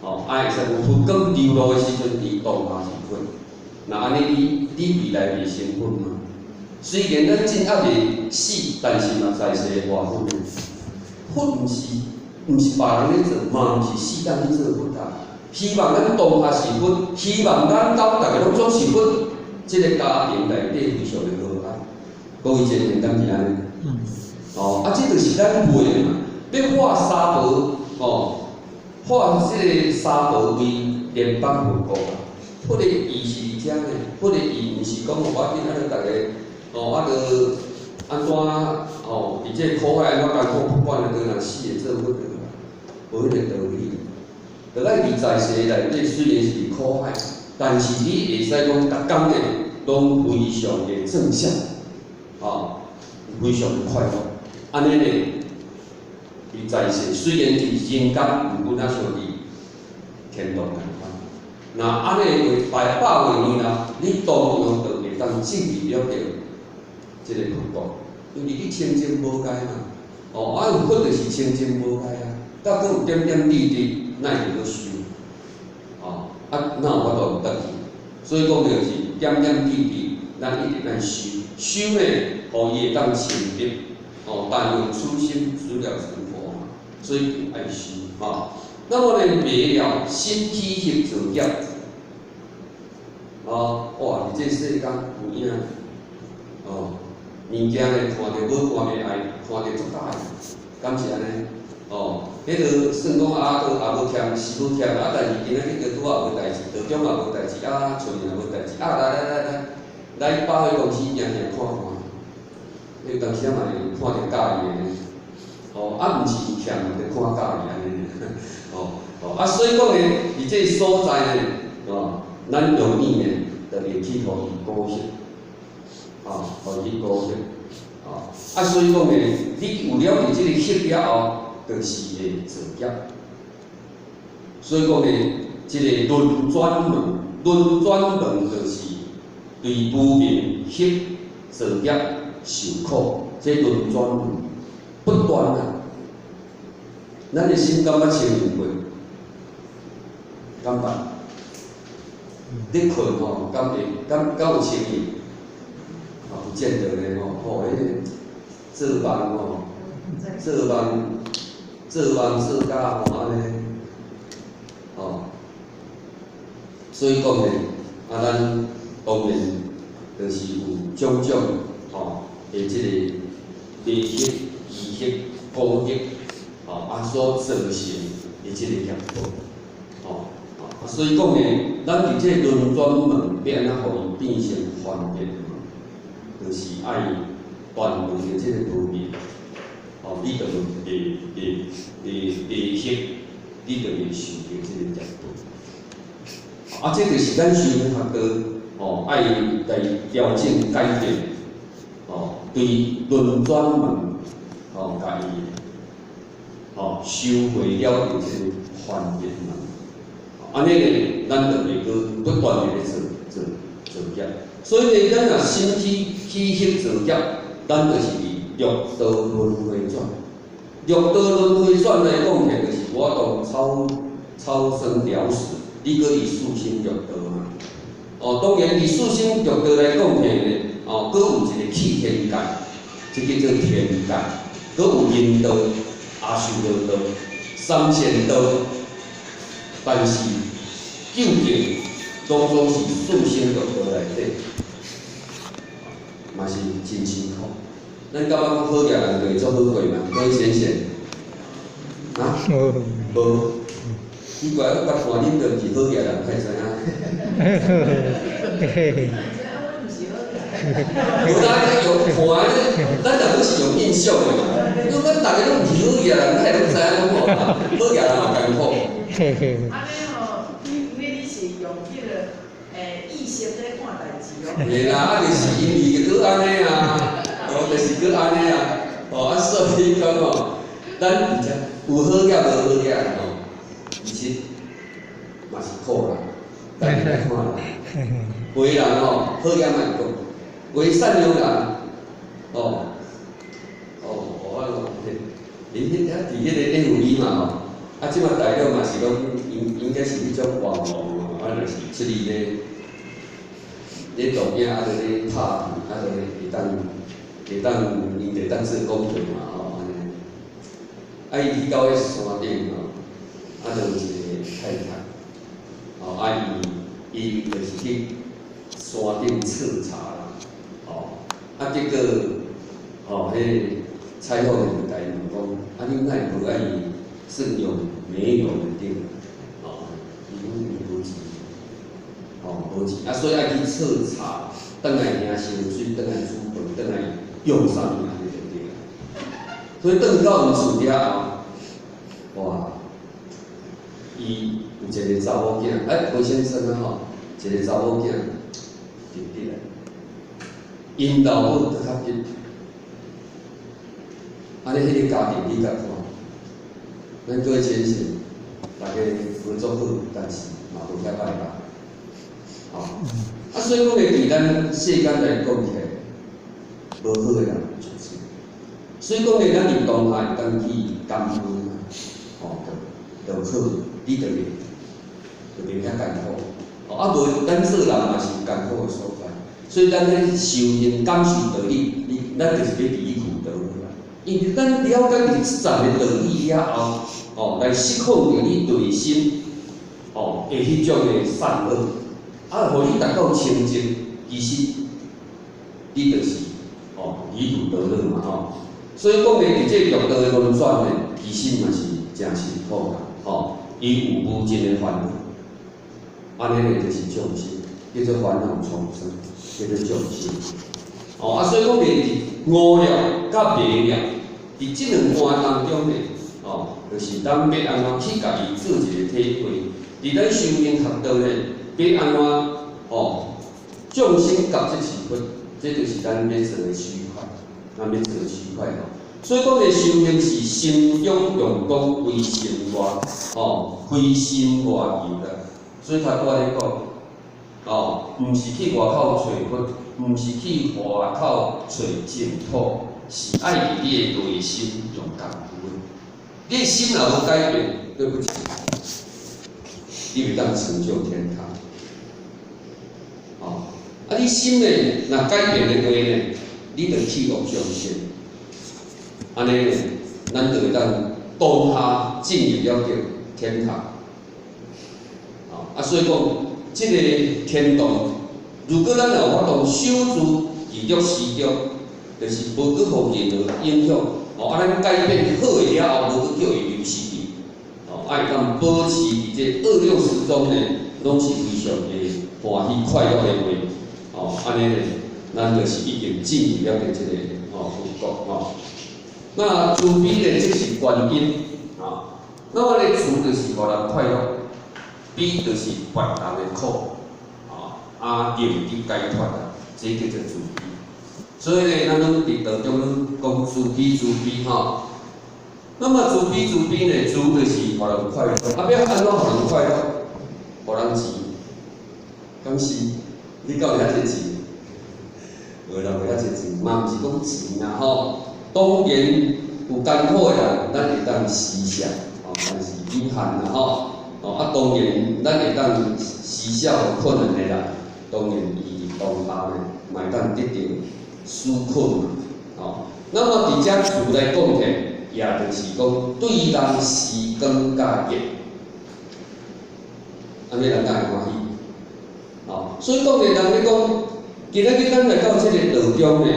哦，啊會使講佛光流露的時陣，佇當下是佛。若按呢，你未來袂成佛嗎？雖然咱真猶未死，但是嘛在世活佛。佛毋是別人咧做，嘛毋是死當去做佛啊。希望咱當下是佛，希望咱兜逐个攏總是佛，這个家庭內底非常的和諧。各位真認敢是按呢？哦，啊，這就是咱賣的嘛。欲化沙婆，哦，化這个沙婆為蓮邦佛國啊。佛的意是佇遮呢，佛的意毋是講我今仔日逐个，哦，啊，著按怎哦，佇這个苦海按怎艱苦，不管啊，倒若死會做佛著啊，無彼个道理。著愛佇在世內底，雖然是佇苦海，但是你會使講逐工的攏非常的正向，哦，非常的快樂。按呢呢，佇在世雖然佇人間，毋過若像佇天堂仝款。若按呢話，百百萬年啦，你當樣就會當進入了著這个佛國，因為你清淨無礙嘛。哦，啊，佛就是清淨無礙啊，甲閣有點點滴滴，哪會閣修？哦，啊，哪有法度會當去？所以講就是點點滴滴，咱一直愛修，修呢，予伊會當清白。哦，但用初心，始了成佛嘛，所以愛修吼。那麼呢，滅了心起惑造業，哦，哇！佇這世間有影，哦，物件呢看著無看袂愛，看著足喜意，敢是按呢？哦，彼个算講啊，都也無欠，是無欠啊，但是今仔日拄仔無代誌，道中也無代誌，啊，出面也無代誌，啊，來來來來，來百貨公司行行看看，有當時仔嘛會看著喜意的呢。哦，啊，毋是欠就看喜意按呢，哦哦，啊，所以講呢，佇這個所在呢，哦，咱永遠呢，就會去予伊裹挾，哦，予伊去裹挾，哦，啊，所以講呢，你有了佇這個惑了後，就是會造業。所以講呢，這個輪轉門，輪轉門就是對無明惑造業受苦，這輪轉門不斷啊。咱的心敢捌清淨過？敢捌？你睏吼，敢會敢敢有清淨？啊，不見得咧吼，吼，彼個做夢吼，做夢做夢做甲吼按呢，吼，所以講呢，啊，咱當然就是有種種吼的這個迷惑、疑惑、苦惑，吼啊所造成的這個業報，吼，啊，所以講呢，咱佇這個輪轉門欲按怎予伊變成還變門，就是愛斷除著這個無明，吼，你就會會會會惑，你就袂受著這个業報。啊，這就是咱修學道哦，愛來調整改變，哦，對輪轉門哦，共伊哦收回了這個還業門。按呢呢，咱就袂閣不斷地咧做做造業。所以呢，咱若心起起彼造業，咱就是佇六道輪迴轉。六道輪迴轉來講起來，就是我當草草生了死，你閣佇四生六道嘛。哦，當然佇四生六道來講起來呢，哦，閣有一個去天界，這叫做天界，閣有人道、阿修羅道、三善道，但是究竟攏總是四生六道內底，嘛是真辛苦。咱感覺講好額人就會做好過嘛？各位淺顯啊？無，奇怪，我看恁都毋是好額人，哪會知影？無啦，你用看的，咱若閣是用印象的嘛。你講咱逐个攏毋是好額人，哪會攏知影講吼？好額人嘛艱苦。按呢吼，因為你是用彼个意識咧看代誌哦。袂啦，啊，就是因為閣按呢啊，哦，就是閣按呢啊，哦，啊，所以講吼，咱而且有好額無好額吼，其實嘛是苦啦，家己來看啦。有的人吼，好額莫講，有的善良人，哦，哦，我迄，恁彼遐佇彼個 FB 嘛吼，啊，這馬大陸嘛是講應應該是彼種網紅吼，啊，就是出去咧，咧錄影啊，就咧拍片，啊，就咧會當會當𪜶會當做廣告嘛吼，按呢。啊，伊去到彼山頂吼，啊，就有一個太太，哦，啊，伊伊就是去山頂徹查啦，哦，啊，結果，哦，彼个採訪的就共伊問講，啊，恁哪會無愛算用沒有的對？哦，伊講伊無錢，哦，無錢，啊，所以愛去徹查，轉來領薪水，轉來煮飯，轉來用啥物按呢就對啦。所以轉到𪜶厝了後，哇！伊有一個查某囝，哎，何先生啊吼，一個查某囝入佇來，𪜶老母閣較激，按呢彼個家庭你共看，咱各位淺顯，逐家無做好，但是嘛無遐歹啦，吼，啊，所以講咧，佇咱世間來講起來，無好的人就是。所以講咧，咱佇當下會當去感恩，吼，就就好，你就會就袂遐艱苦。哦，啊無，咱做人嘛是有艱苦的所在，所以咱咧修行感受道理，你咱就是欲離苦得樂啦。因為咱了解佇這層的道理了後，哦，來釋放著你內心，哦，的彼種的善惡，啊，予你達到清淨，其實你就是哦離苦得樂嘛吼。所以講咧，佇這個六道的輪轉呢，其實嘛是誠辛苦啦，吼，伊有無盡的煩惱，按呢咧就是眾生，叫做煩惱叢生，叫做眾生。哦，啊，所以講咧，佇悟了佮迷了，佇這兩段當中呢，哦，就是咱欲按怎去共伊做一個體會。佇咱修行學道呢，欲按怎哦，眾生覺則是佛，這就是咱欲做的區塊，咱欲做的區塊吼。所以講咧，修行是心中用功，非心外，哦，非心外求啦。所以頭拄仔咧講，哦，毋是去外口揣佛，毋是去外口揣淨土，是愛佇你的內心用功夫的。你的心若無改變，對不起，你袂當成就天堂。哦，啊，你心呢，若改變的話呢，你就去惡眾生。按呢，咱就會當當下進入了天堂。啊，所以講，這個天堂，如果咱若有法度守住佇六時中，就是無閣予任何影響。哦，啊，咱改變好的了後，無閣叫伊流失去。哦，啊，會當保持佇這二六時中呢，攏是非常的歡喜快樂的話。哦，按呢，咱就是已經進入了這個哦佛國吼。那慈悲呢，這是觀音啊。那麼咧，慈就是予人快樂，悲就是別人的苦，啊，認知解脫啊，這叫做慈悲。所以咧，咱攏佇道中攏講慈悲慈悲吼。那麼慈悲慈悲呢，慈就是予人快樂，啊，欲按怎予人快樂？予人錢，敢是？你敢有遐濟錢？無人有遐濟錢，嘛毋是講錢啦吼。當然有艱苦的人，咱會當施捨，哦，但是有限啦吼。哦，啊，當然咱會當施捨予困難的人，當然伊佇當下呢，嘛會當得著紓困嘛，哦。那麼佇遮慈來講起，也就是講對人施廣甲熱，按呢人敢會歡喜？哦，所以講咧，人咧講，今仔日咱來到這个道中呢，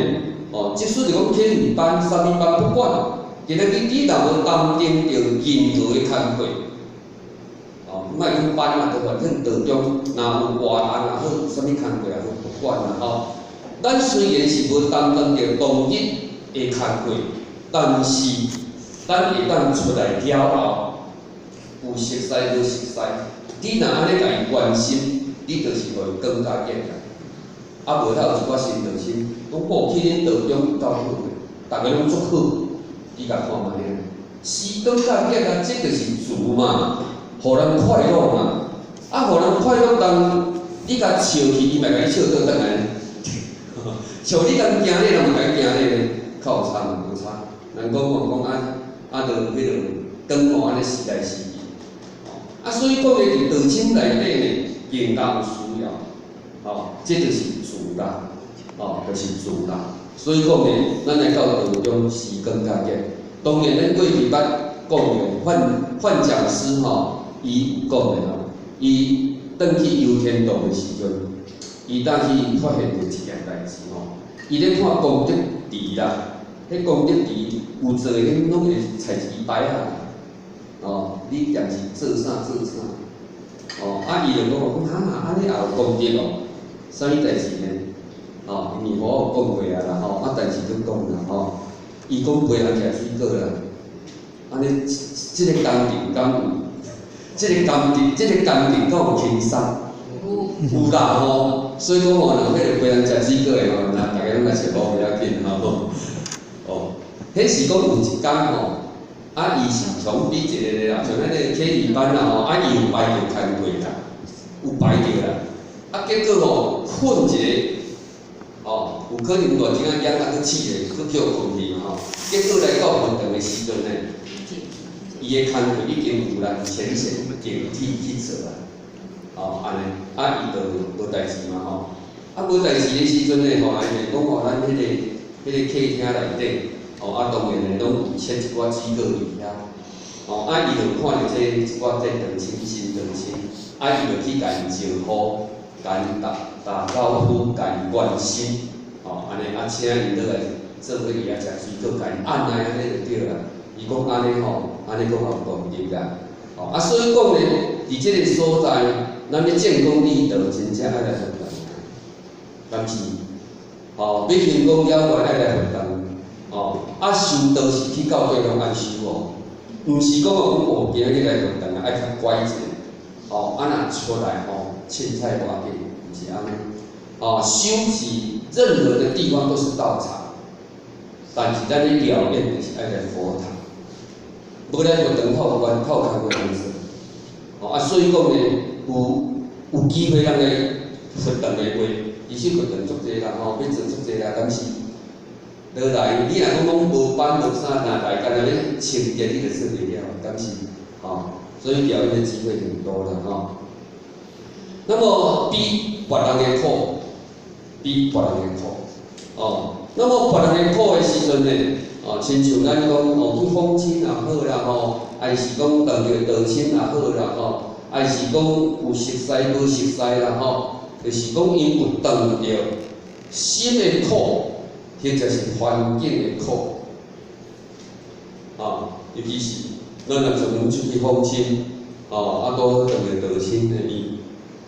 哦，即使是講啟慧班、啥物班不管，今仔日你若無擔當著任何的工課，哦，莫講班啦，就反正道中若有活動也好，有啥物工課也好，不管啦吼。咱雖然是無擔當著當日的工課，但是咱會當出來了後，有熟似無熟似，你若按呢共伊關心，你就是予伊更加熱啦。啊，無他有一寡新道親，講哦，去恁道中有夠好的，逐个攏足好，你共看覓啊？施廣甲熱啊，這就是慈嘛，予人快樂嘛。啊，予人快樂，當你共笑去，伊嘛共你笑倒轉來。像你共驚咧，人嘛共你驚咧，較有差無差？人講哦，講啊啊，就彼落光哦，按呢時來時去。啊，所以講咧，佇道親內底呢，更加有需要。哦，這就是慈啦，哦，就是慈啦。所以講呢，咱來到道中施廣甲熱。當然，咱過去捌講的范范講師吼，伊有講的吼，伊轉去遊天堂的時陣，伊當去發現著一件代誌吼，伊咧看功德池啦，彼功德池有做的，彼攏會菜市牌仔，哦，你踮是做啥做啥，哦，啊，伊就講講哈，按呢也有功德哦，啥物代誌呢？哦，因為我有講過啊啦吼，啊，但是閣講啦吼，伊講陪人食水果啦，按呢，這個工程敢有？這個工程，這個工程敢有輕鬆？有啦吼，所以講吼，若彼個陪人食水果的吼，若逐家攏來揣無要緊吼。哦，彼是講有一工吼，啊，伊是從比一个啦，像咱個啟慧班啦吼，啊，伊有排著工課啦，有排著啦，啊，結果吼困一个，哦，有可能大鐘仔攏啊，閣醒咧，閣叫困去嘛吼，結果來到佛堂的時陣呢，伊的工課已經有人淺顯頂替去做啊。哦，按呢，啊，伊就無代誌嘛吼，啊，無代誌的時陣呢，吼，伊就講吼，咱彼個客廳內底，哦，啊，當然呢，攏有切一寡水果佇遐，哦，啊，伊就看著這一寡這長親新長親，啊，伊就去共𪜶招呼，共𪜶打打招呼，共𪜶關心，哦，按呢，啊，請𪜶落來做伙伊遐食水果，共𪜶按來按呢就對啦。伊講按呢吼，按呢閣有功德啦，哦，啊，所以講呢，佇這个所在，咱欲證功立德，真正愛來佛堂，敢是？哦，欲成功了願愛來佛堂，哦，啊，修道是去到對方愛修哦，毋是講哦，講哦，今仔日來佛堂啊，愛較乖一下，哦，啊，若出來吼，凊彩無要緊，毋是按呢。哦，修是任何的地方都是道場，但是咱咧了願就是愛來佛堂，無來佛堂靠關靠工課通做。哦，啊，所以講呢，有機會通來佛堂的話，其實佛堂足濟啦吼，欲做足濟啦，敢是？落來，你若講講無班無啥，若來干焦欲清潔，你就做袂了，敢是？吼，所以表演的機會很多啦吼。那麼悲別人的苦，悲別人的苦，哦，那麼別人的苦的時陣呢，哦，親像咱講哦去訪親也好啦吼，還是講當著道親也好啦吼，還是講有熟似無熟似啦吼，就是講𪜶有當著心的苦，或者是環境的苦，啊，尤其是咱若專門出去訪親，哦，啊，拄好當著道親的面，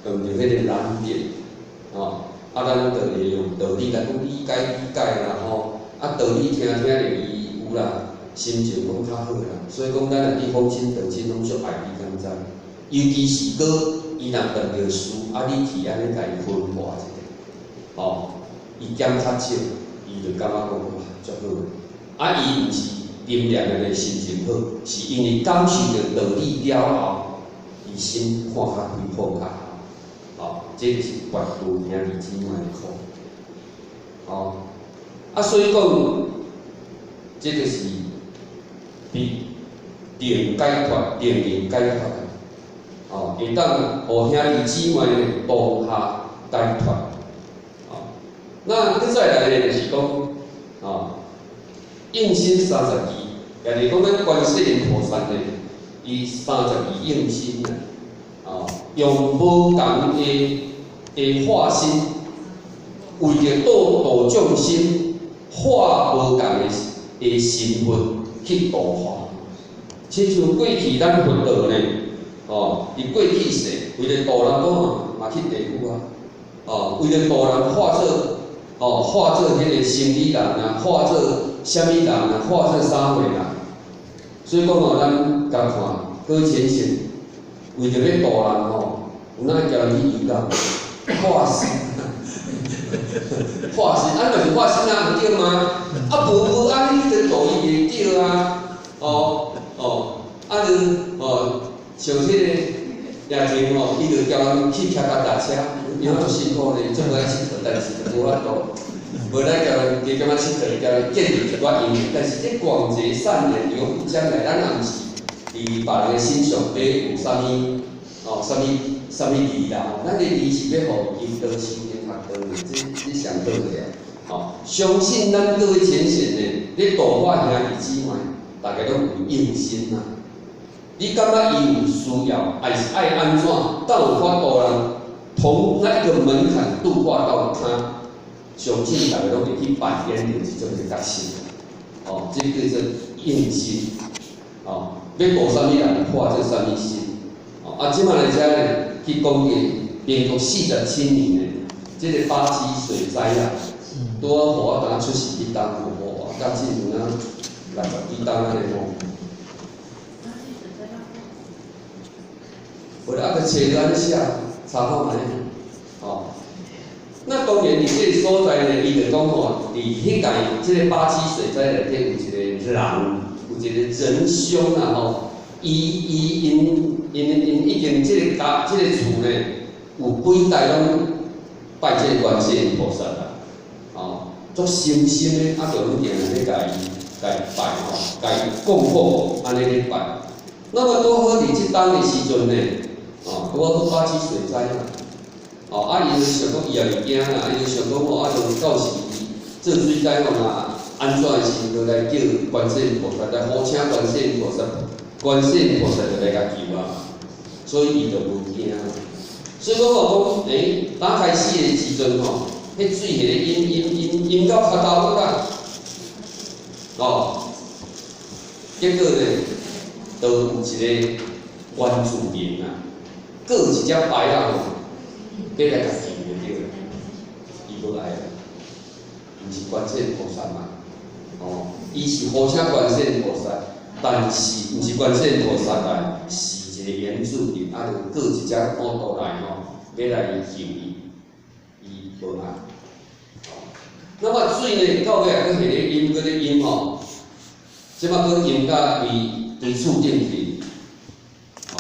當著彼個難點，哦，啊，咱就會用道理來講理解理解啦吼，啊，道理聽聽著伊有啦，心情講較好啦。所以講，咱若去訪親探親，攏足愛你敢知？尤其是閣伊若碰著事，啊，你去按呢共伊分化一下，吼，伊減較少，伊就感覺講哇足好。啊，伊毋是啉念的心情好，是因為感受著道理了後，伊心看較開放較好。吼，這就是拔除兄弟姊妹的苦。吼，啊，所以講，這就是比定解脫、定定解脫。哦，會當予兄弟姊妹當下解脫。哦，那閣再來呢，就是講，哦，應身三十二，也就是講咱觀世音菩薩呢，伊三十二應身啊，哦，用無仝的化身，為著度度眾生，化無仝的身份去度化。親像過去咱佛道呢，哦，佇過去世為著度人講嘛去地府啊，哦，為著度人化做，哦，化做彼個生理人啊，化做啥物人啊，化做啥貨人。所以講哦，咱共看閣淺顯，為著欲度人吼，有哪叫人去遊港，化身，化身，啊，就是化身啊，毋對嗎？啊，無無按呢，你著度伊袂對啊，哦哦，啊就哦，像彼個夜情吼，伊就叫人去騎腳踏車，伊攏足辛苦咧，足無愛𨑨迌，但是就無法度，無咱叫人加減仔𨑨迌，叫人建立一寡因緣。但是這廣結善緣，猶不將來，咱也毋是佇別人的身上底有啥物哦，啥物啥物利啦吼，咱的利是欲予伊求道修行學道的，這這上好的啊！吼，相信咱各位淺顯的，咧度化兄弟姊妹，大家攏有用心啊。你感覺伊有需要，還是愛按怎？敢有法度人從那個門檻度化到他，相信大家攏會去扮演著這種的角色。哦，這叫做用心。哦，欲度啥物人，化做啥物身。哦，啊，這擺來遮呢，去講個民國47年的這個八七水災啊，拄好予我當出世彼冬吼，哇，甲進有哪六十幾冬按呢吼。無啦，啊，閣冊著按呢寫，查看覓，吼。那當然，佇這個所在呢，伊就講吼，佇彼屆這個八七水災內底有一個人，有一個仁兄啊吼，伊伊𪜶𪜶𪜶已經這個家這個厝呢，有幾代攏拜這個觀世音菩薩啦，吼，足誠心的，啊，就攏定定咧共伊共伊拜吼，共伊供奉，按呢咧拜。那麼拄好佇這冬的時陣呢，哦，拄好八七水災嘛，哦，啊，伊就想講伊也袂驚啦，伊就想講吼，啊，就到時做水災吼若按怎的時陣，就來叫觀世音菩薩來呼請觀世音菩薩，觀世音菩薩就來共救啊，所以伊就無驚。所以講吼講，欸，打開始的時陣吼，彼水彼個淹淹淹淹到跤頭骨啊，哦，結果呢，就有一個原住民啊，閣有一隻牌仔吼，欲來共救就對了，伊無愛啊，毋是觀世音菩薩嘛，哦，伊是呼請觀世音菩薩，但是毋是觀世音菩薩來，是一個原住民，啊，就閣一隻摩托來吼，欲來救伊，伊無愛。哦，那麼水呢，到尾啊，閣彼個淹，閣咧淹吼，這擺閣淹甲規規厝頂去，哦，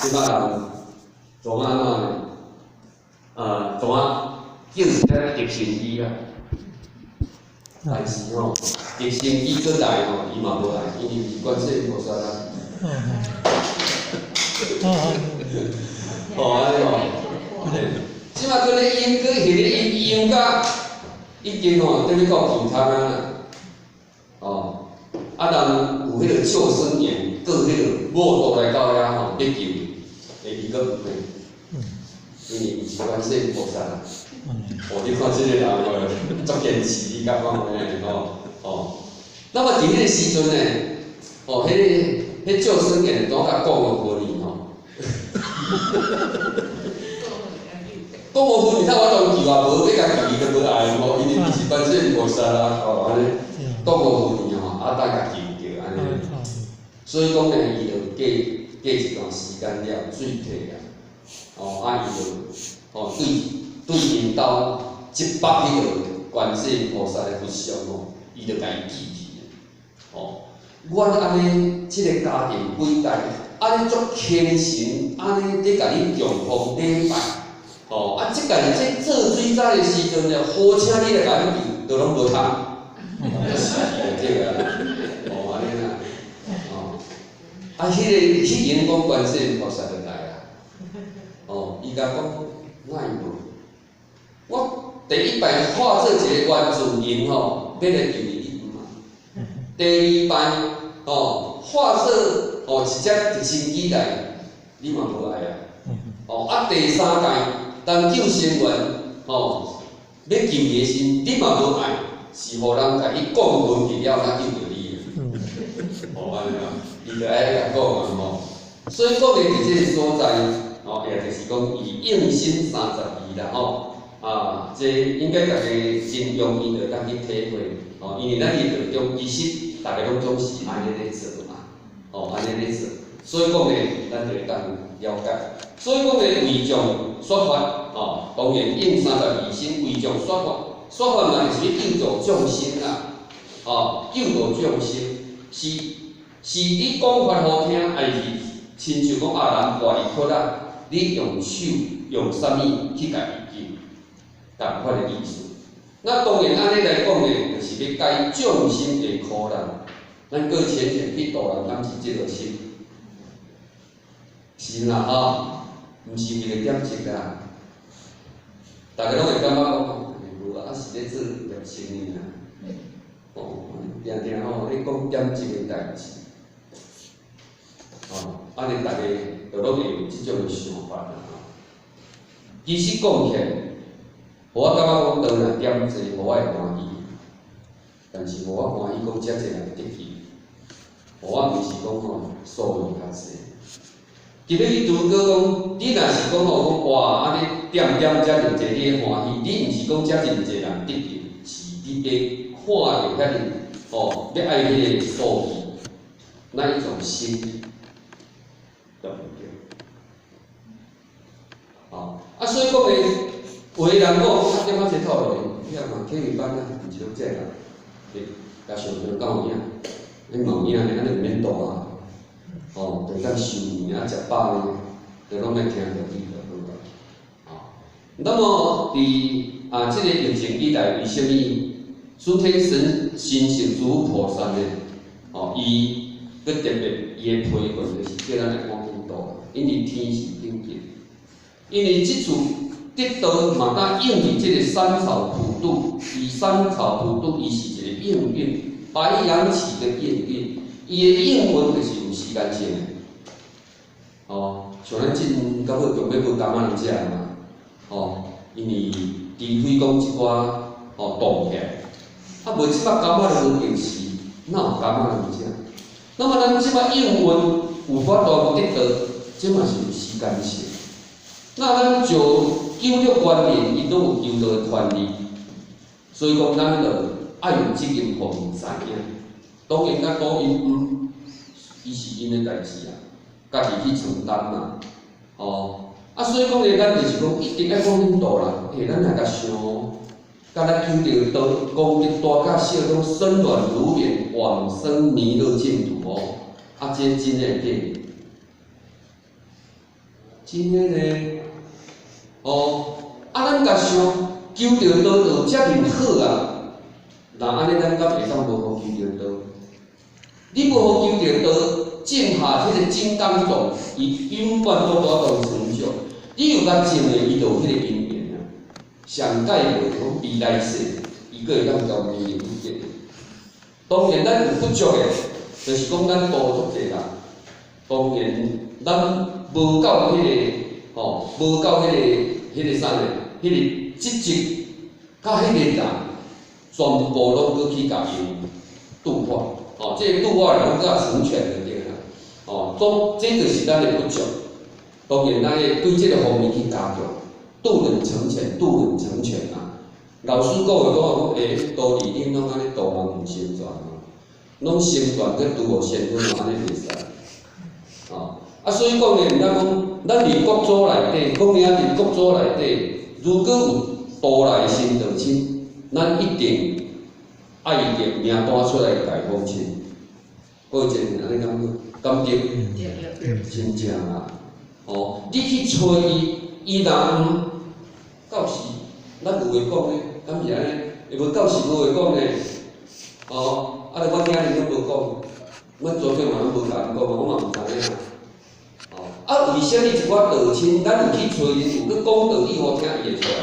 這擺人怎啊按怎呢？啊，怎啊叫一隻直升機啊？但是吼，直升機閣來吼，伊嘛無愛，因為毋是觀世音菩薩啊。哦，按呢吼，這擺閣咧淹，閣彼個淹淹甲已經吼，等於到鼻孔啊。哦，啊人有彼個救生員，閣彼個摩托來到遐吼，欲救，欸，伊閣毋免，因為毋是觀世音菩薩啊。哦，你看這個人哦，足堅持，你感覺無吼？哦，那麼佇彼個時陣呢，哦，彼個彼救生員拄共講5分吼，講5分，他我當救啊，無欲共救伊都無愛吼，因為伊是觀世音菩薩啊，哦，按呢講5分吼，啊等共救著。所以講呢，伊就過過一段時間了，水退啊，哦，啊，伊就哦對對𪜶兜這北彼個觀世音菩薩的佛像吼，伊就共伊記起。哦，阮按呢，這个家庭幾代，按呢足虔誠，按呢咧共你供奉禮拜，哦，啊，這擺這做水災的時陣呢，好請你來共阮救，都攏無通，死去就對啊，哦，按呢啦，哦，啊，彼个彼間講觀世音菩薩就來啊，哦，伊共講，哪會無？我第一擺化做一個原住民吼，欲來救你，你毋愛。第二擺吼，化做吼一隻直升機來，你嘛無愛啊。哦，啊，第三擺當救生員吼，欲救你的時，你嘛無愛，是予人共伊降落去了，才救著你。哦，按呢啊，伊就愛共講啊吼。所以講的佇這个所在，吼，也就是講伊用心32啦吼。啊，這應該大家真容易就當去體會，吼，因為咱佇道中其實逐个攏總是按呢咧做嘛，吼，按呢咧做，所以講呢，咱就會當了解。所以講呢，為眾說法，吼，當然應32身為眾說法，說法嘛就是欲救度眾生啦，吼，救度眾生是是你講法好聽，還是親像講啊人跋伊窟啊，你用手用啥物去共伊救？仝款的意思。那當然按呢來講呢，就是欲解眾生的苦難。咱閣淺淺去度人，敢是這個心？是啦吼，毋是為了點積啦。逐家攏會感覺講，無啊，是咧做業生意啦。哦，定定吼咧講點積的代誌。哦，按呢逐家就攏會有這種的想法啦。其實講起來，我感覺講當然點濟，予我會歡喜，但是予我歡喜講遮濟人得救，我毋是講吼數量較濟。今日你拄閣講，你若是講吼講哇，按呢點點遮爾濟，你會歡喜？你毋是講遮爾濟人得救，是你欲看著遐爾吼，欲愛彼个數據，那一種心，對毋對？哦，啊，所以講呢，有的人講，啊，點仔這套路，你看嘛，體育班啊，毋是攏這人，欸，共上課敢有影？你嘛有影呢，按呢毋免度啊。哦，就當收錢啊，食飽呢，就攏愛聽著你就好啊。哦，那麼佇啊，這个疫情以來，為啥物諸天神神聖諸菩薩呢？哦，伊閣特別伊的批文就是叫咱來趕緊度，因為天時頂緊，因為這次得道嘛，當應佇這个三草普渡，伊三草普渡，伊是一個應運，白羊起的應運。伊的應運就是有時間性的，哦，像咱進到尾強欲無柑仔通食嘛，哦，因為除非講一寡哦凍起來，啊無這擺柑仔都無定時，哪有柑仔通食？那麼咱這擺應運有法度得道，這嘛是有時間性。那咱就求著觀念，伊攏有求道的權利，所以講咱就愛有責任，予𪜶知影。當然，咱講𪜶，伊是𪜶的代誌啊，家己去承擔啦，哦，啊，所以講咧，咱就是講一定愛講恁度啦，欸，咱若共想，敢若求著道，功德大甲小，攏生卵如眠，往生彌勒淨土哦，啊，這真的假的？真的咧，哦，啊，咱共想，求著道就遮爾好啊，若按呢，咱敢會當無予求著道？你無予求著道，種下彼个金剛種，伊永遠都無法度成就。你有共種的，伊就有彼个因緣啊。上蓋無講未來世，伊閣會當交彌勒佛。當然，咱有不足的，就是講咱度足濟人。當然，咱無夠彼个吼，無夠彼个啥呢？彼个積極，佮彼个人，全部攏閣去共𪜶度化。哦，這个度化攏閣成全就對啦。哦，總這就是咱的不足。當然，咱會對這个方面去加強，度人成全，度人成全啊。老師講的講講，欸，道理恁攏按呢度人毋成全哦，攏成全閣拄予仙佛嘛，按呢袂使。啊，所以講呢，毋通講，咱佇國祖內底，講爾佇國祖內底，如果有渡來生道親，咱一定愛列名單出來共伊訪親。各位真按呢感覺，敢對？對。真正啊！哦，你去揣伊，伊若毋到時，咱有話講呢，敢是按呢？會無到時無話講呢？哦，啊，著我囝兒攏無講，阮祖長嘛攏無共𪜶講，我嘛毋知影。哦，啊，為啥物一寡道親，咱有去揣𪜶，有去講道理予聽，伊會出來？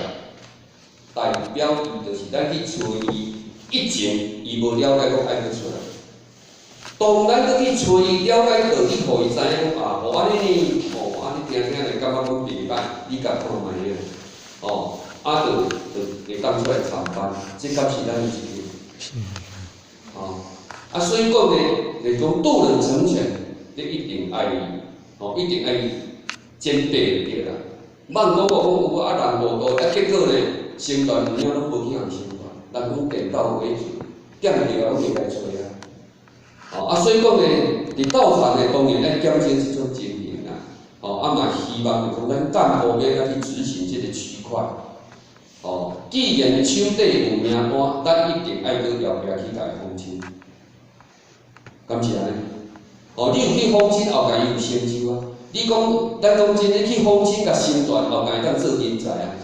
代表伊就是咱去揣伊，以前伊無了解，閣愛閣出來。當咱閣去揣伊了解道理，予伊知影講啊，哦按呢呢，哦按呢聽聽就感覺講袂䆀，你共看覓啊？哦，啊，就就會當出來參班，這敢是咱的責任。哦，啊，所以講呢，就是講渡人成全，你一定愛，哦，一定愛準備就對啦。莫講講有啊，人無渡，啊，結果呢，成團有影攏無去予成團，人講點到為止，點著啊，攏袂來揣啊。哦，啊，所以講呢，佇道場呢，當然愛減少這種情形啦。哦，啊嘛希望就講咱幹部欲來去執行這個區塊。哦，既然手底有名單，咱一定愛閣後壁去共伊訪親，敢是按呢？哦，你有去訪親，後壁伊有成就啊。你講，咱講真，你去訪親共成全，後壁會當做人才啊。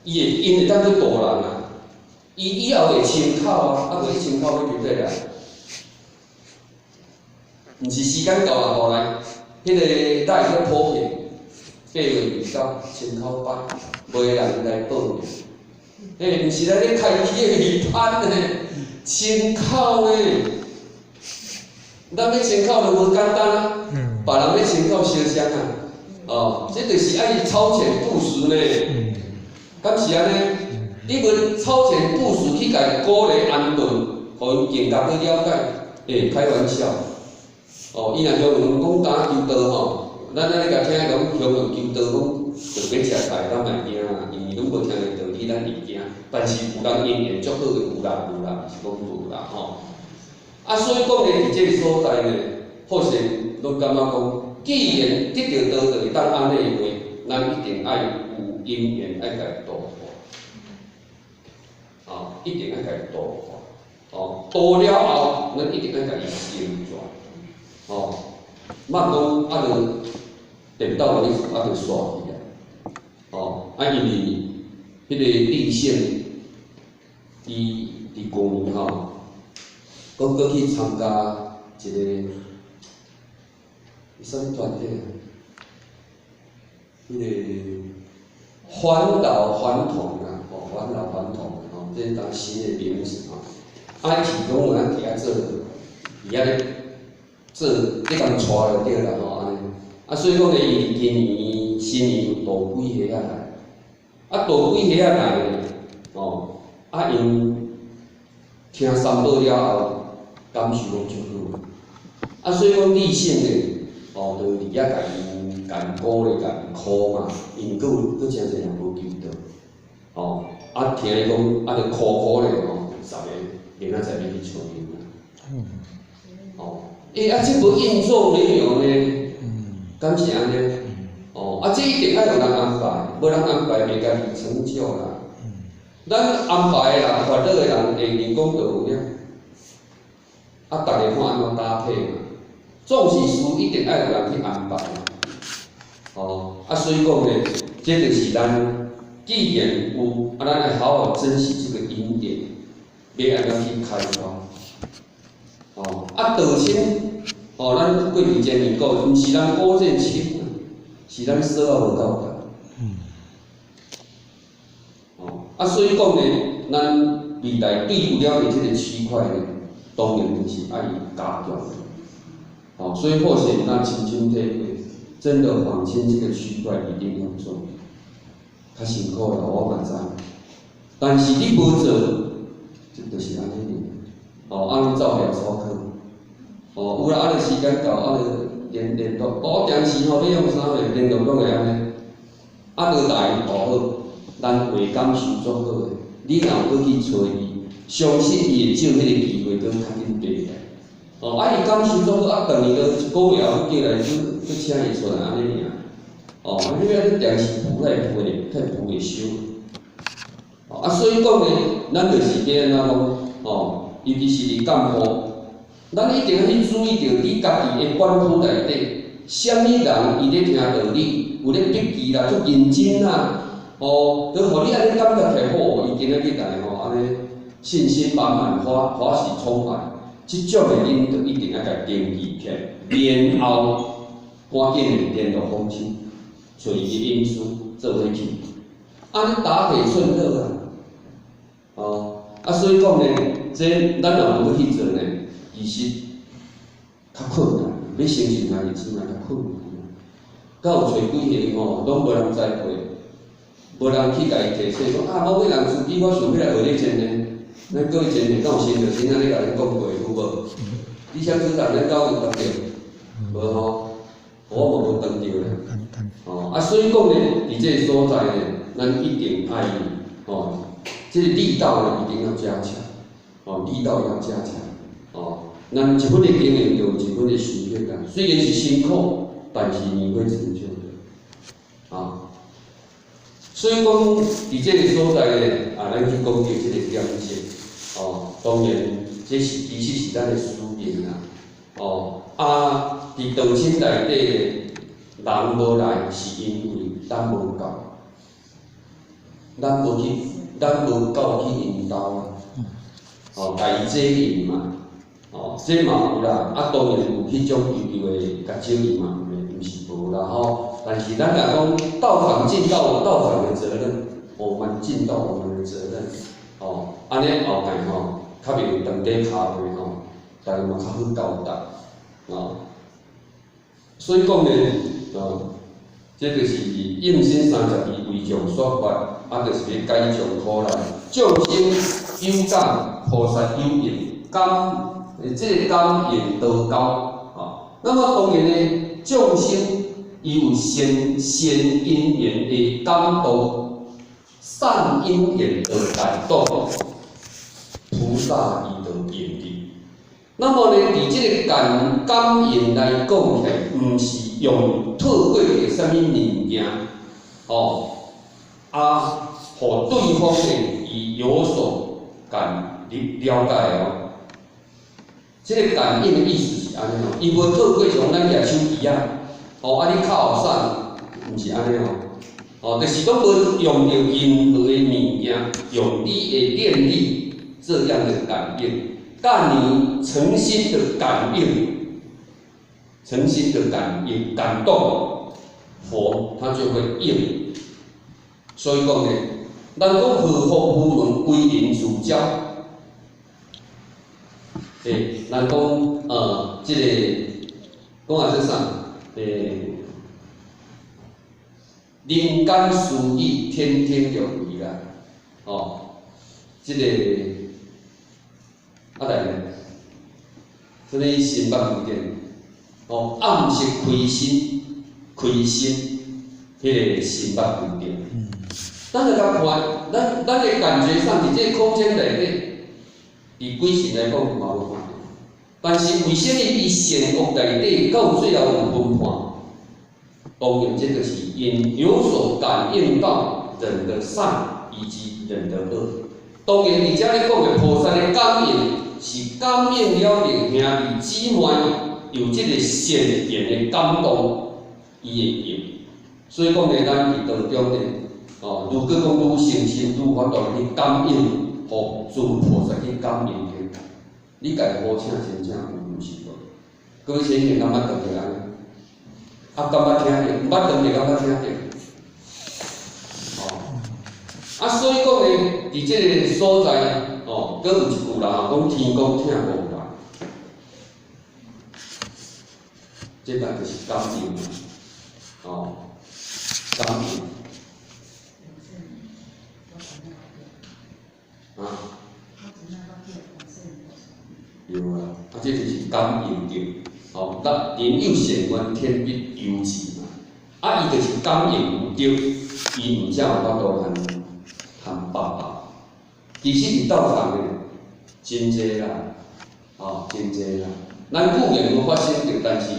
伊會，𪜶會當去度人啊。伊以後會清口啊，啊無你清口欲佇佗來？毋是時間到啊，後來，彼個來去普遍，8月29清口班，無人來報名。欸，毋是咱咧開起的魚販呢，清口呢，咱欲清口就無簡單啊，別人欲清口相像啊，哦，這就是愛超前部署呢，敢是按呢？你無超前部署去共伊鼓勵安頓，予𪜶更加去了解，欸，開玩笑，哦，伊若鄉園講敢求道吼，咱按呢共聽講鄉園求道講，就欲食菜，咱嘛會驚啊，因為攏無聽過道理，咱會驚。但是有人因緣足好的，有啦有啦，毋是講無啦吼。啊，所以講呢，佇這個所在呢，好勢攏感覺講，既然得著道就會當按呢的話，咱一定愛有因緣愛共伊度化，啊，一定愛共伊度化，哦，度了後，咱一定愛共伊成全，哦，莫講啊，就點到為止，啊就煞去啊，哦，啊因為彼個地性，伊佇舊年吼，閣閣去參加一個，啥物團體啊？彼個環老環童啊，吼，環老環童吼，這當新的名詞吼。啊，去講有人佇遐做，佇遐咧做，咧共帶就對啦吼，按呢。啊，所以講呢，伊今年新年有渡幾歲仔來，啊，渡幾歲仔來呢？吼，啊，𪜶聽三寶了後，感受攏足好。啊，所以講理性呢，哦，就佇遐共𪜶鼓勵、共𪜶箍嘛，因為閣有閣誠濟人無求道，哦，啊，聽伊講，啊，就苦苦咧吼，10個明仔載欲去揣𪜶啦。哦，欸，啊，這無運作沒有呢？敢是按呢？哦，啊，這一定愛有人安排，無人安排袂家己成就啦。咱安排的人、煩惱的人，會人講就有了。啊，逐个看按怎搭配嘛。總是事一定愛有人去安排。哦，啊，所以講呢，這就是咱既然有，啊，咱愛好好珍惜這個因緣，欲按怎去開發。哦，啊，道親，哦，咱過去前面講，毋是咱古正深，是咱所仔無夠大。哦，啊，所以講呢，咱未來對有了的這個區塊呢，當然就是愛加強。哦，所以或許咱親身體會，真的訪親這個區塊一定要做，較辛苦啦，我嘛知。但是你無做，這就是按呢爾。哦，按呢走掠草稿。哦，有啦，按呢時間到，按呢聯聯絡，哦，定時吼，你用啥物聯絡攏會按呢。啊，就來哦好，咱話感受足好的，你若有閣去揣伊，相信伊會借彼個機會閣較緊爬來。哦，啊伊感受做好，啊，逐年都一个月後叫來去去請伊出來按呢爾。哦，你欲定時補來補會，太補會收。哦，啊，所以講呢，咱就是欲按怎講？哦，尤其是佇幹部，咱一定愛去注意著你家己的管區內底，啥物人伊咧聽道理，有咧筆記啦，足認真啦，哦，都予你按呢感覺起來好，伊今仔日來吼，按呢信心滿滿，歡歡喜充滿，這種的恁就一定愛共登記起來，然後趕緊的聯絡訪親，揣伊的隱私做伙去，按呢打鐵趁熱啊，哦，啊所以講呢，這咱若無欲去做呢，其實較困難，欲成就兄弟姊妹較困難。敢有揣幾個吼，攏無人知過，無人去共伊提醒講啊，某某人司機，我想欲來學你真呢，咱各位前面敢有先著先按呢共恁講過有無？李相組長，咱敢有當著？無吼，我嘛無當著咧。哦，啊，所以講呢，佇這个所在呢，咱一定愛哦，這个力道呢一定要加強，哦，力道要加強，哦，咱一分的經營就有一分的收穫啊。雖然是辛苦，但是你會成就的，啊。所以講，佇這个所在呢，啊，咱去講著這个點子，哦，當然，這是其實是咱的使命啦，哦，啊，佇道親內底呢，人無來是因為咱無夠，咱無去，咱無夠去𪜶兜啊，哦，共伊接引嘛，哦，這嘛有啦，啊，當然有彼種悠悠的共招伊嘛，毋是無啦吼。但是咱若講道場盡到道場的責任，我們盡到我們的責任，哦，按呢後蓋吼，較袂有當底跤皮吼，大家嘛較好交代，哦。所以講呢，哦，這就是應身32為眾說法，啊，就是欲解眾苦難，眾生有感，菩薩有應，感，這个感應道交，啊，那麼當然呢，眾生伊有善善因緣的感動，善因緣的感動，菩薩伊就應的。那麼呢，佇這个感感應來講起來，毋是用透過著啥物物件，哦，啊，予對方呢伊有所感了了解哦。這个感應的意思是按呢哦，伊無透過像咱舉手機仔，哦，啊你敲予啥，毋是按呢哦，哦，就是講無用著任何的物件，用你的念力這樣的感應。但你誠心的感應，誠心的感應感動，佛他就會應。所以講呢，咱講何福無門歸人自照，欸，咱講這個講啊這啥？欸，人間殊遇天聽著為啦，哦，這個。啊來呢，這个心北經典，哦，暗色開心，開心，彼个心北經典。咱來共看，咱咱的感覺上，佇這个空間內底，佇鬼神來講嘛無看著。但是為啥物伊善惡內底到最後有分判？當然，這就是因有所感應到人的善以及人的惡。當然，佇遮咧講的菩薩的感應，是感應了兄弟姊妹有這个善緣的感動，伊會應。所以講呢，咱佇當中呢，哦，如果講愈誠心、愈法度去感應，予諸菩薩去感應著，你家己好請真正有，毋是無？各位先生敢捌當著按呢？啊，敢捌聽著？毋捌當著，敢捌聽著？哦，啊，所以講呢，佇這个所在，哦，閣有一句啦，講天公疼戇人，這個就是感應，哦，感應。啊？對啊，啊，這就是感應著，哦，咱人有善緣，天必佑之嘛。啊，伊就是感應有著，伊毋才有法度通通報答。其實佇道場的真濟啦，哦，真濟啦。咱固然無發生著，但是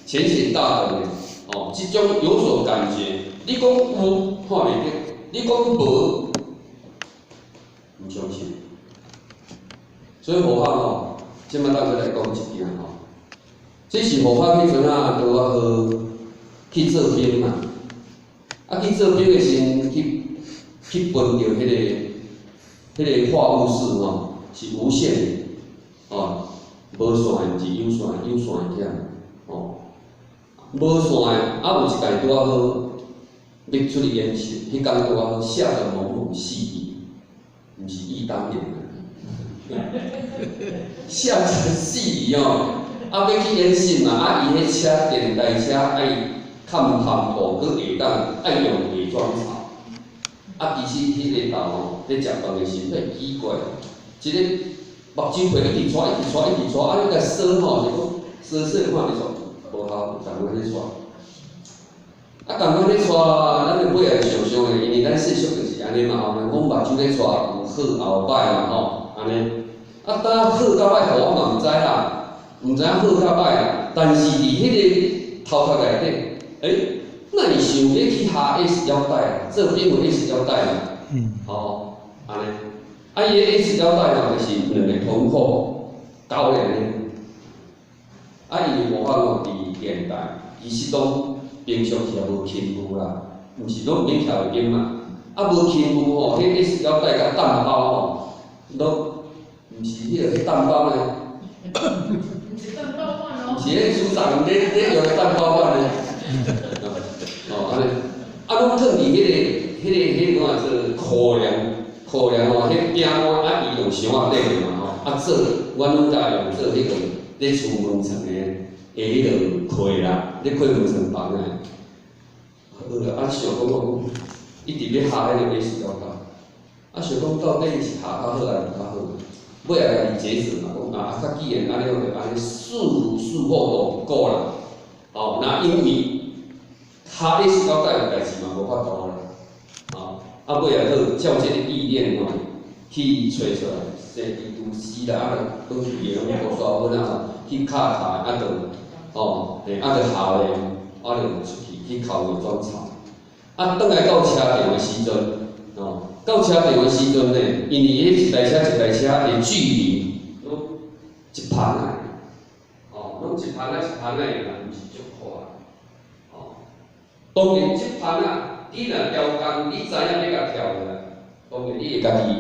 淺顯大德呢，哦，這種有所感覺，你講有看袂著，你講無，毋相信。所以何況吼，這擺咱閣來講一件吼，這是何況彼陣啊，拄仔好去做兵嘛，啊去做兵的時陣去分著彼個話務室吼，是無線的，哦，無線的，毋是有線的，有線的忝，哦，無線的，啊有一擺拄仔好欲出去演習，彼工拄仔好下著濛濛細雨，毋是憶當年啊，下著細雨哦，啊欲去演習嘛，啊伊彼車電台車愛崁帆布，閣下當愛用偽裝槽，啊其實彼个頭吼，咧食飯的時陣奇怪，一个目睭皮一直掣，一直掣，一直掣，啊你共踅吼，是講踅踅看袂出，無效，仝款咧掣。啊，仝款咧掣，咱就尾仔想象的，因為咱世俗就是按呢嘛吼，人講目睭咧掣有好後歹嘛吼，按呢。啊，當好甲歹，予我嘛毋知啦，毋知影好甲歹啦。但是佇彼个頭殼內底，欸，哪會想欲去下 S 腰帶啊？做兵有 S 腰帶嘛？吼，按呢。啊，伊个 S 腰帶吼，就是兩个銅箍勾連的。啊，因為無法度佇現代，其實攏平常時也無勤務啦，毋是攏免徛袂嘛。啊，無勤務吼，彼 S 腰帶佮擔包吼，攏毋是彼个彼擔包呢？毋是擔包款哦。毋是彼組長咧用的擔包款呢？哦，按呢，啊，攏囥佇彼个講做褲鏈，褲鏈吼，彼餅碗啊，伊用箱仔底嘛吼，啊做，阮攏才用做彼个咧廚門床的彼个櫃啦，咧開門床房的。好啦，啊想講講，一直欲下彼个 S 腰帶，啊想講到底是下較好抑是較好？尾仔家己節制嘛，講啊，較既然按呢，就按呢四如四好都過啦。哦，那因為下 S 腰帶的代誌嘛，無法度啦。哦，啊尾仔好照這個意念吼，去揣出來，西醫廚師啦，啊，倒去的攏烏沙粉啊，去敲敲啊，就哦，嘿，啊就下咧，啊就出去去剾偽裝槽。啊，轉來到車場的時陣，哦，到車場的時陣呢，因為彼一台車一台車的距離攏一帆仔，哦，攏一帆仔一帆仔的啦，毋是足寬。哦，當然這帆仔，你若調工，你知影欲共跳落來，當然你會家己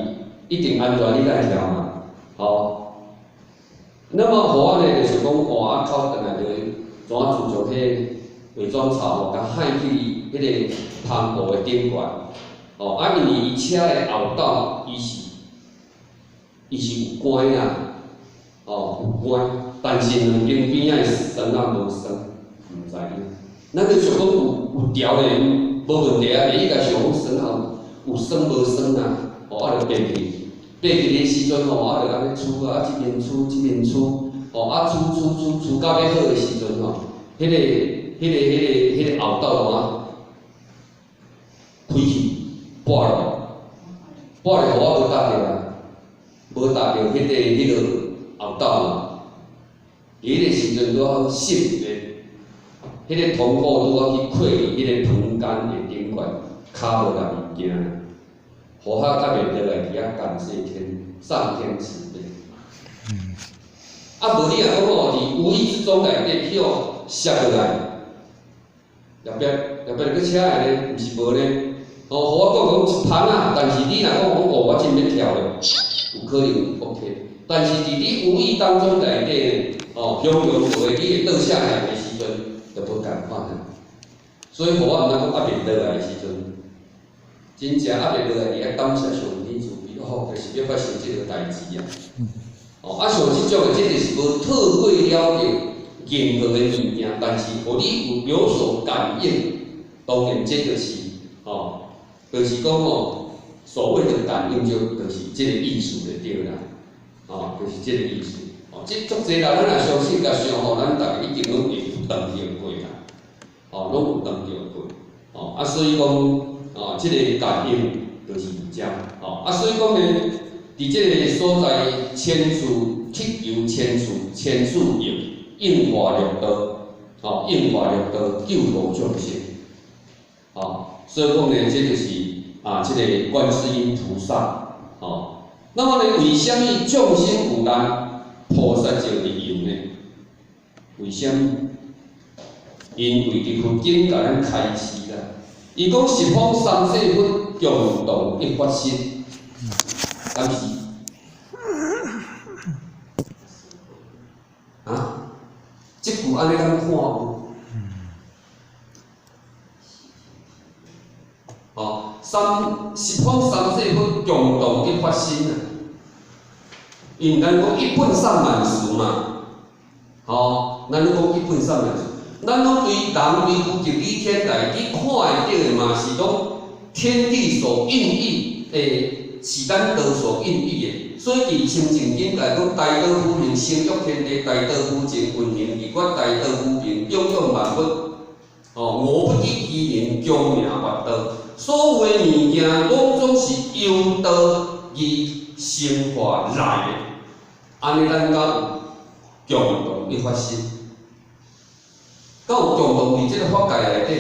一定安全，你才會跳嘛，吼。那麼予我呢，就是講，哇，啊，靠轉來就怎啊自從彼偽裝槽吼，共害去彼个帆布的頂懸，哦，啊，因為伊車的後斗，伊是有關啊，哦，有關，但是兩邊邊仔的繩仔無栓，毋知影。咱就想講有調咧，無問題啊，袂應該想講栓後有栓無栓啊，哦，啊就爬去，爬去的時陣吼，啊就按呢跙啊，這邊跙，這邊跙，哦，啊跙跙跙跙到欲好的時陣吼，彼个後斗怎啊開去，撥落，撥落予我無搭著啊，無搭著彼个後斗嘛。彼个時陣拄好閃的，彼个銅鼓拄好去扣佇彼个棚杆的頂懸，跤無共物件，予我較袂落來佇遐感謝天上天慈悲。啊，無你若講哦，佇無意之中內底去予摔落來，後壁後壁閣車的呢，毋是無呢。哦，予我講講一帆仔，但是你若講講哦，我真欲跳咧，有可能 OK。但是佇你無意當中內底呢，哦，雄雄無的，你會倒下來的時陣，就無仝款啊。所以，予我毋通講抑袂落來的時陣，真正抑袂落來，佇遐感謝上天慈悲，哦，就是欲發生這個代誌啊。哦，啊，像這種的，這就是無透過了著任何的物件，但是予你有所感應，當然這就是，哦，就是講吼，所謂的感應就是這個意思就對啦，哦，就是這個意思。哦，這足濟人咱若相信共想吼，咱逐家一定攏會有當著過啦，哦，攏有當著過，哦，啊，所以講，哦，這個感應就是遮，哦，啊，所以講呢，佇這個所在千處乞求千處千處應，應化六道，吼，應化六道救度眾生，吼，所以講呢，這就是啊，這個觀世音菩薩，吼。那麼呢，為啥物眾生有難，菩薩就會用呢？為啥物？因為佇佛經共咱開示啦，伊講十方三世佛共同一法身，敢是？啊？這句按呢敢看有？哦，十方三世佛共同一法身啊！因為咱講一本散萬事嘛，吼，咱攏講一本散萬事，咱攏對人對佛及理天來，你看會著的嘛是攏天地所孕育的，是咱道所孕育的。所以佇清淨經來講，大道浮明，成育天地；大道浮淨，運行二決；大道浮明，養養萬物。哦，我不以其名，強名越道。所有的物件，攏總是由道而生化來的。按呢，咱才有共同一法身，敢有共同佇這個法界內底，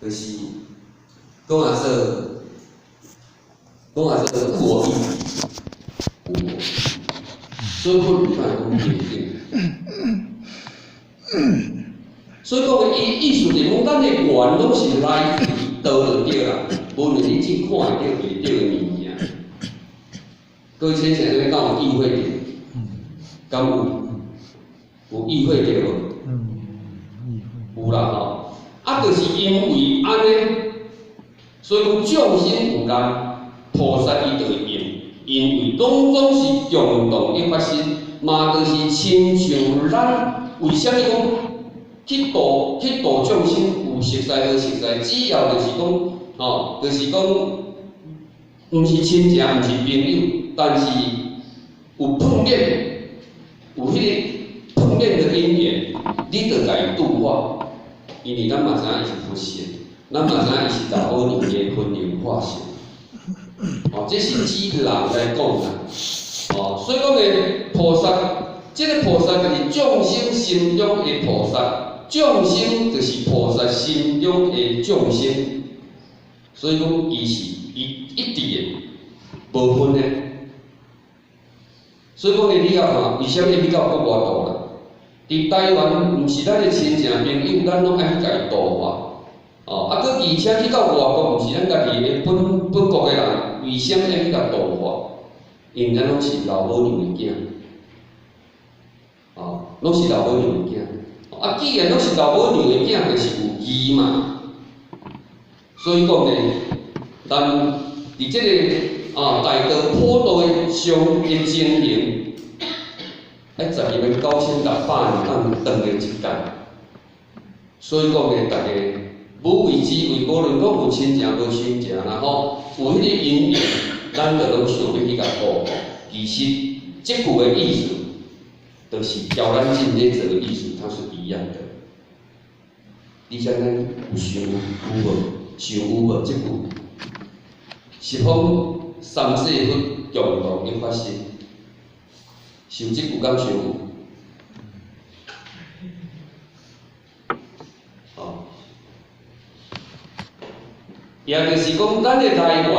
就是講啊說，講啊說有無意義？有無？所以佛有法講平等。所以講，伊意思就是講，咱的緣攏是來自道就對啦，無論你去看會著袂著的物件。各位先生，你敢有意會著？敢有？有意會著無？有啦吼。啊，就是因為按呢，所以講眾生有難，菩薩伊就會用，因為攏總是共同一法身，嘛就是親像咱為啥物講去度眾生有熟似無熟似，只要就是講，吼，就是講，毋是親情，毋是朋友，但是有碰面，有彼個碰面的因緣，你就共伊度化，因為咱嘛知影伊是佛性，咱嘛知影伊是老母娘的分靈化身，哦，這是指人來講啦，哦，所以講的菩薩，這個菩薩就是眾生心中的菩薩，眾生就是菩薩心中的眾生，所以講伊是伊一致的，無分的。所以講你要看，為啥物去到國外度啦？佇台灣毋是咱的親情朋友，咱攏愛去共伊度化。哦，啊，閣而且去到外國，毋是咱家己的本國的人，為啥物愛去共度化？因為咱攏是老母娘的囝，哦，攏是老母娘的囝。啊，既然攏是老母娘的囝，就是有義嘛。所以講呢，咱佇這個啊大道普渡的上的情形，愛129,600年按斷的一工。所以講呢，大家無為之為，無論講有親情無親情啦吼，有彼個因緣，咱就攏想欲去共度化。其實這句的意思，就是教咱進咧做的意思，它是一樣的。你像咱有想有無？想有無？這句十方三世佛共同一法身，想這句敢想有？哦，也就是講，咱的來源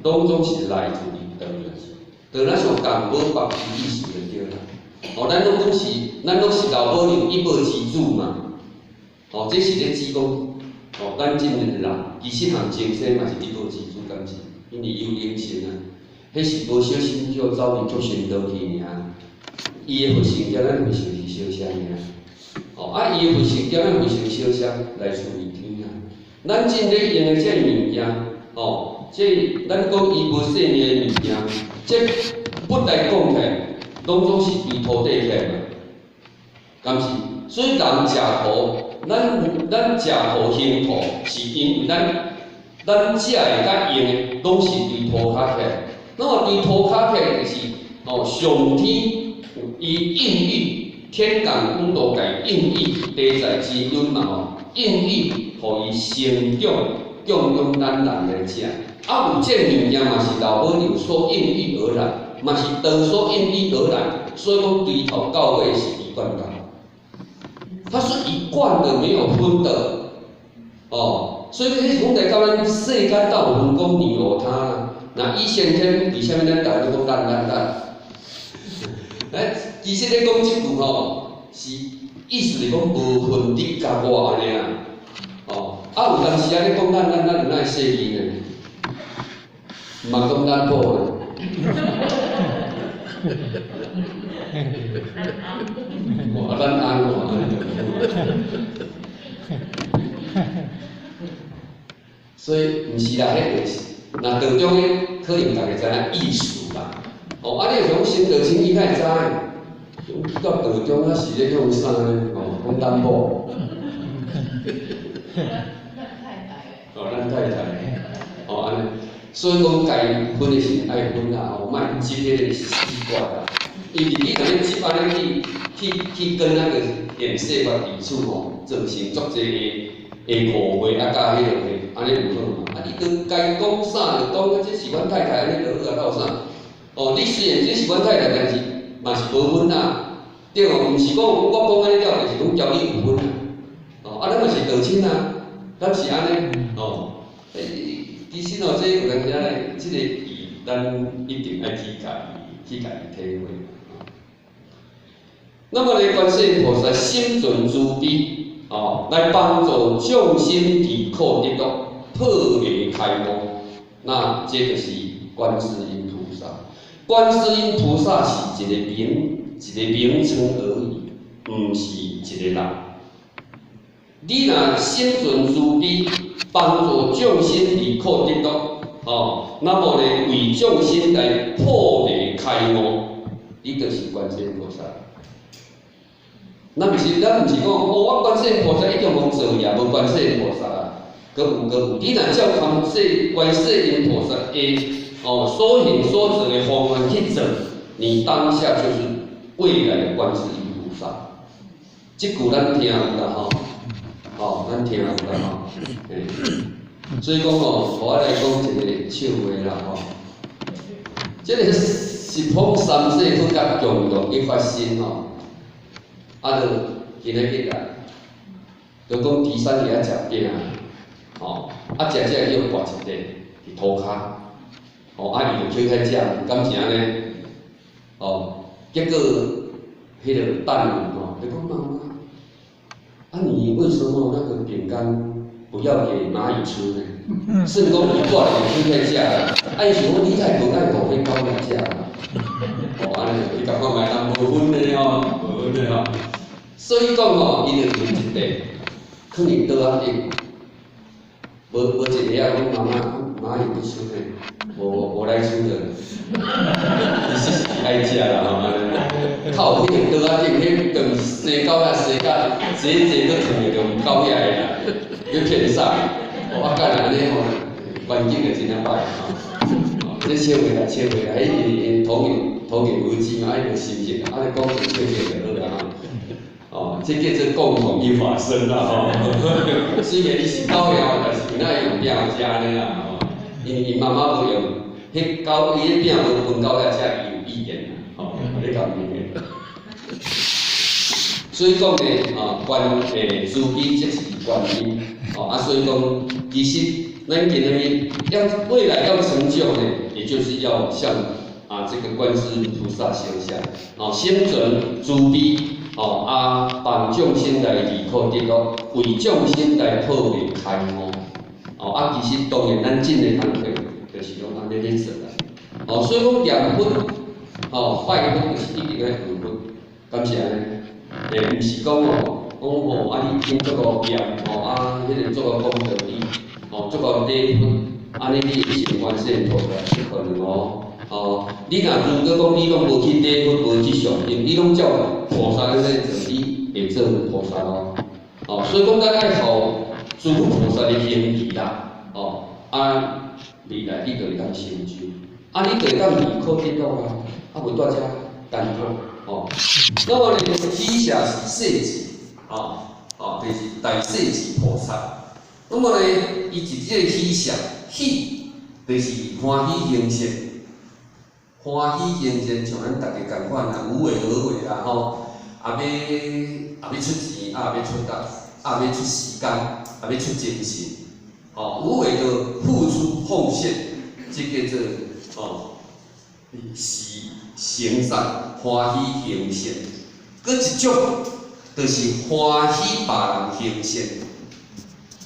攏總是來自於道啦，道咱上共無別意思就對啦。哦，咱攏總是，咱攏是老母娘一母之子嘛。哦，這是咧指講，哦，咱這個人其實含前世嘛是一母之子，敢是？因為有靈性啊，彼是無小心叫走入畜生道去爾。伊的佛性佮咱佛性是相像爾。哦，啊，伊的佛性佮咱佛性相像，來自於天啊。咱真咧用的這個物件，哦，這咱講伊無生命的物件，這本來講起來，攏總是對土地起來嘛，敢是？所以人食土，咱食土行土，是因為咱食的佮用的，攏是對塗跤起來。那麼對塗跤起來，就是哦，上天伊孕育天降五道界孕育地在之因嘛吼，孕育予伊成長，供養咱人來食。啊，有這物件嘛是老母有所應遇而來，嘛是道所應遇而來，所以講對頭到尾是一貫道。它是一貫的，沒有分的，哦，所以彼講來到咱世間斗有分講你我他。那以先天為啥物咱逐家攏講咱咱咱？哎，其實咧講這句吼，是意思是講無分你佮我按呢啊，哦，啊有當時啊咧講咱咱咱有哪會細膩呢？毋通講咱某呢？哦，咱翁哦。所以毋是啦，彼個是，若道中的可能逐家知影意思啦。哦，啊，你若講先道親，伊敢會知？去到道中啊，是咧向啥呢？哦，講咱某。哦，咱太太。哦，按呢，所以講該分的時愛分啦，吼，莫執彼個習慣啦。因為你若欲執按呢去去去跟那個顯色法抵觸吼，造成足濟的誤會啊，佮彼落個，按呢有好無？啊，你都該講啥就講，這是阮太太，按呢就好啊，鬥啥？哦，你雖然這是阮太太，但是嘛是無分啊，對無？毋是講我講按呢了，就是講交你有分啊。哦，啊，咱嘛是道親啊，敢是按呢？哦，欸，其實哦，這有當時咧，這個義，咱一定愛去共伊去共伊體會。那麼呢，觀世音菩薩心存慈悲，哦，來幫助眾生離苦得樂，破迷開悟。那這就是觀世音菩薩。觀世音菩薩是一個名，一個名稱而已，毋是一個人。你若心存慈悲，幫助眾生離苦得樂，哦，那麼呢，為眾生來破迷開悟，你就是觀世音菩薩。咱毋是，咱毋是講，哦，我觀世音菩薩一定予造業，無觀世音菩薩啊，閣有閣有，你若照觀世觀世音菩薩的哦所行所做的方案去做，你當下就是未來的觀世音菩薩。這句咱聽有啦吼，哦，咱聽有啦吼，嘿。所以講哦，我來講一個笑話啦吼。這個十方三世佛甲共同一發心吼。啊，就今仔日啊，就講佇山佇遐食餅，吼，啊食食叫跋一塊佇塗跤，吼，啊伊就起來食，敢是按呢？哦，結果彼個等吼，伊講媽媽，啊你為什麼那個餅乾不要給螞蟻吃呢？算講伊掛就起來食啦，啊伊想講你太無愛予彼狗來食啦，哦，按呢，你共看覓人無分的吼，無分的吼。所以講吼，伊就摕一塊，囥佇桌仔頂，無無一個仔講媽媽，螞蟻不吃呢，我來吃的，其實是愛食啦吼，按呢，靠彼個桌仔頂，彼頓生狗仔生甲濟濟閣囥著就毋夠遐個啦，閣騙啥？哦，啊，干按呢吼，環境就真正歹吼。哦，這笑話啦，笑話啦，彼因童言童言無忌嘛，啊，伊就心性，啊，你講笑笑就好啦吼。哦，這叫做共同一法身啦吼。雖然伊是狗仔，但是伊若用餅食按呢啦吼。因為𪜶媽媽無用，彼狗伊彼餅無分狗仔食，伊有意見啦，吼，你共明白？所以講呢，啊，觀慈悲即是觀音，哦，啊，所以講，其實咱今日要未來要成就呢，也就是要像啊這個觀世音菩薩形象，哦，心存慈悲，哦，啊，幫眾生來離苦得樂，為眾生來破迷開悟，哦，啊，其實當然咱進的工課就是攏按呢咧做啦，哦，所以講念佛，哦，拜佛就是一定愛學佛，敢是按呢？欸，毋是講哦，講吼啊，你聽足夠念吼啊，彼個足夠講道理，吼足夠禮佛，按呢你會成觀世音菩薩，不可能哦。哦，你若如果講你攏無去禮佛，無去誦經，你攏照菩薩按呢做，你會做菩薩哦。哦，所以講咱愛學諸佛菩薩的行為啦，哦，啊，未來你就會當成就，啊，你就會當離苦得樂啊，啊，無蹛遮艱苦。哦，那麼呢，以下是勢至，哦，哦，就是大勢至菩薩。那麼呢，伊是這個喜舍，喜，就就是歡喜行善，歡喜行善像咱逐家仝款啊，無為而為啦吼，也欲出錢，也欲出力，也欲出時間，也欲出精神，吼，無為的付出奉獻，這叫做吼是行善，歡喜行善。閣一種就是歡喜別人行善，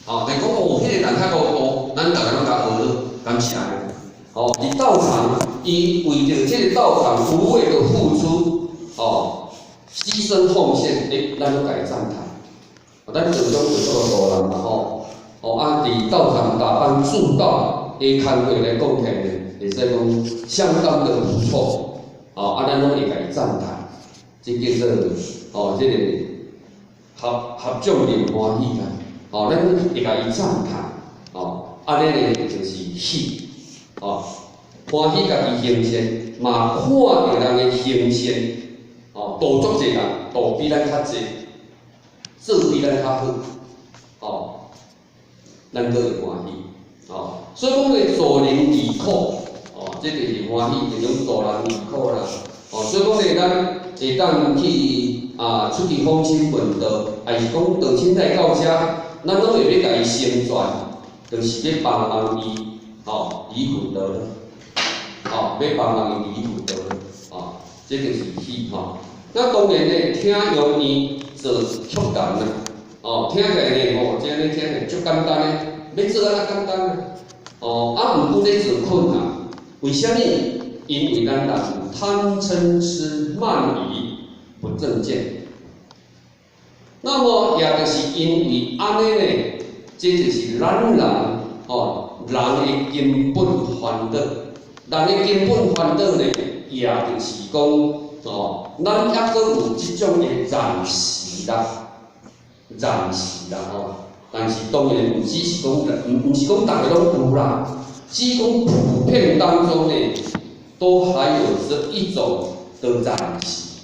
吼，就講哦，彼個人較糊塗，咱逐家攏共學囉，敢是按呢？吼，佇道場，伊為著這個道場無畏的付出，吼，犧牲奉獻，咱攏共伊讚嘆。咱道場有足夠大人嘛吼，哦啊，佇道場打扮助道的工課來講起來呢，會使講相當的不錯，哦，啊，咱攏會共伊讚嘆，這叫做哦，這個合合眾人歡喜啦，哦，咱會共伊讚嘆，哦，按呢呢就是喜，哦，歡喜家己行善，嘛看著人的行善，哦，度足濟人，度比咱較濟，做比咱較好，哦，咱閣會歡喜，哦，所以講咧助人為苦，哦，這就是歡喜，這種助人為苦啦，哦，所以講咧咱會當去啊出去訪親問道，抑是講道親來到遮，咱攏會欲共伊成全，就是欲幫忙伊，吼，離苦得樂，吼，欲幫忙伊離苦得樂，哦，這就是喜吼。那當然咧，聽容易做卻難啦，哦，聽起來呢，吼，這按呢聽起來足簡單的，欲做按怎簡單啊？哦，啊，毋過咧做困難，為啥物？因為咱人有貪嗔癡慢疑不正見。那麼也就是因為按呢呢，這就是咱人哦，人的根本煩惱。人的根本煩惱呢，也就是講哦，咱猶閣有這種的暫時啦，暫時啦吼。但是當然毋只是講，毋是講逐个攏有啦，只是講普遍當中呢，都還有這一種的暫時，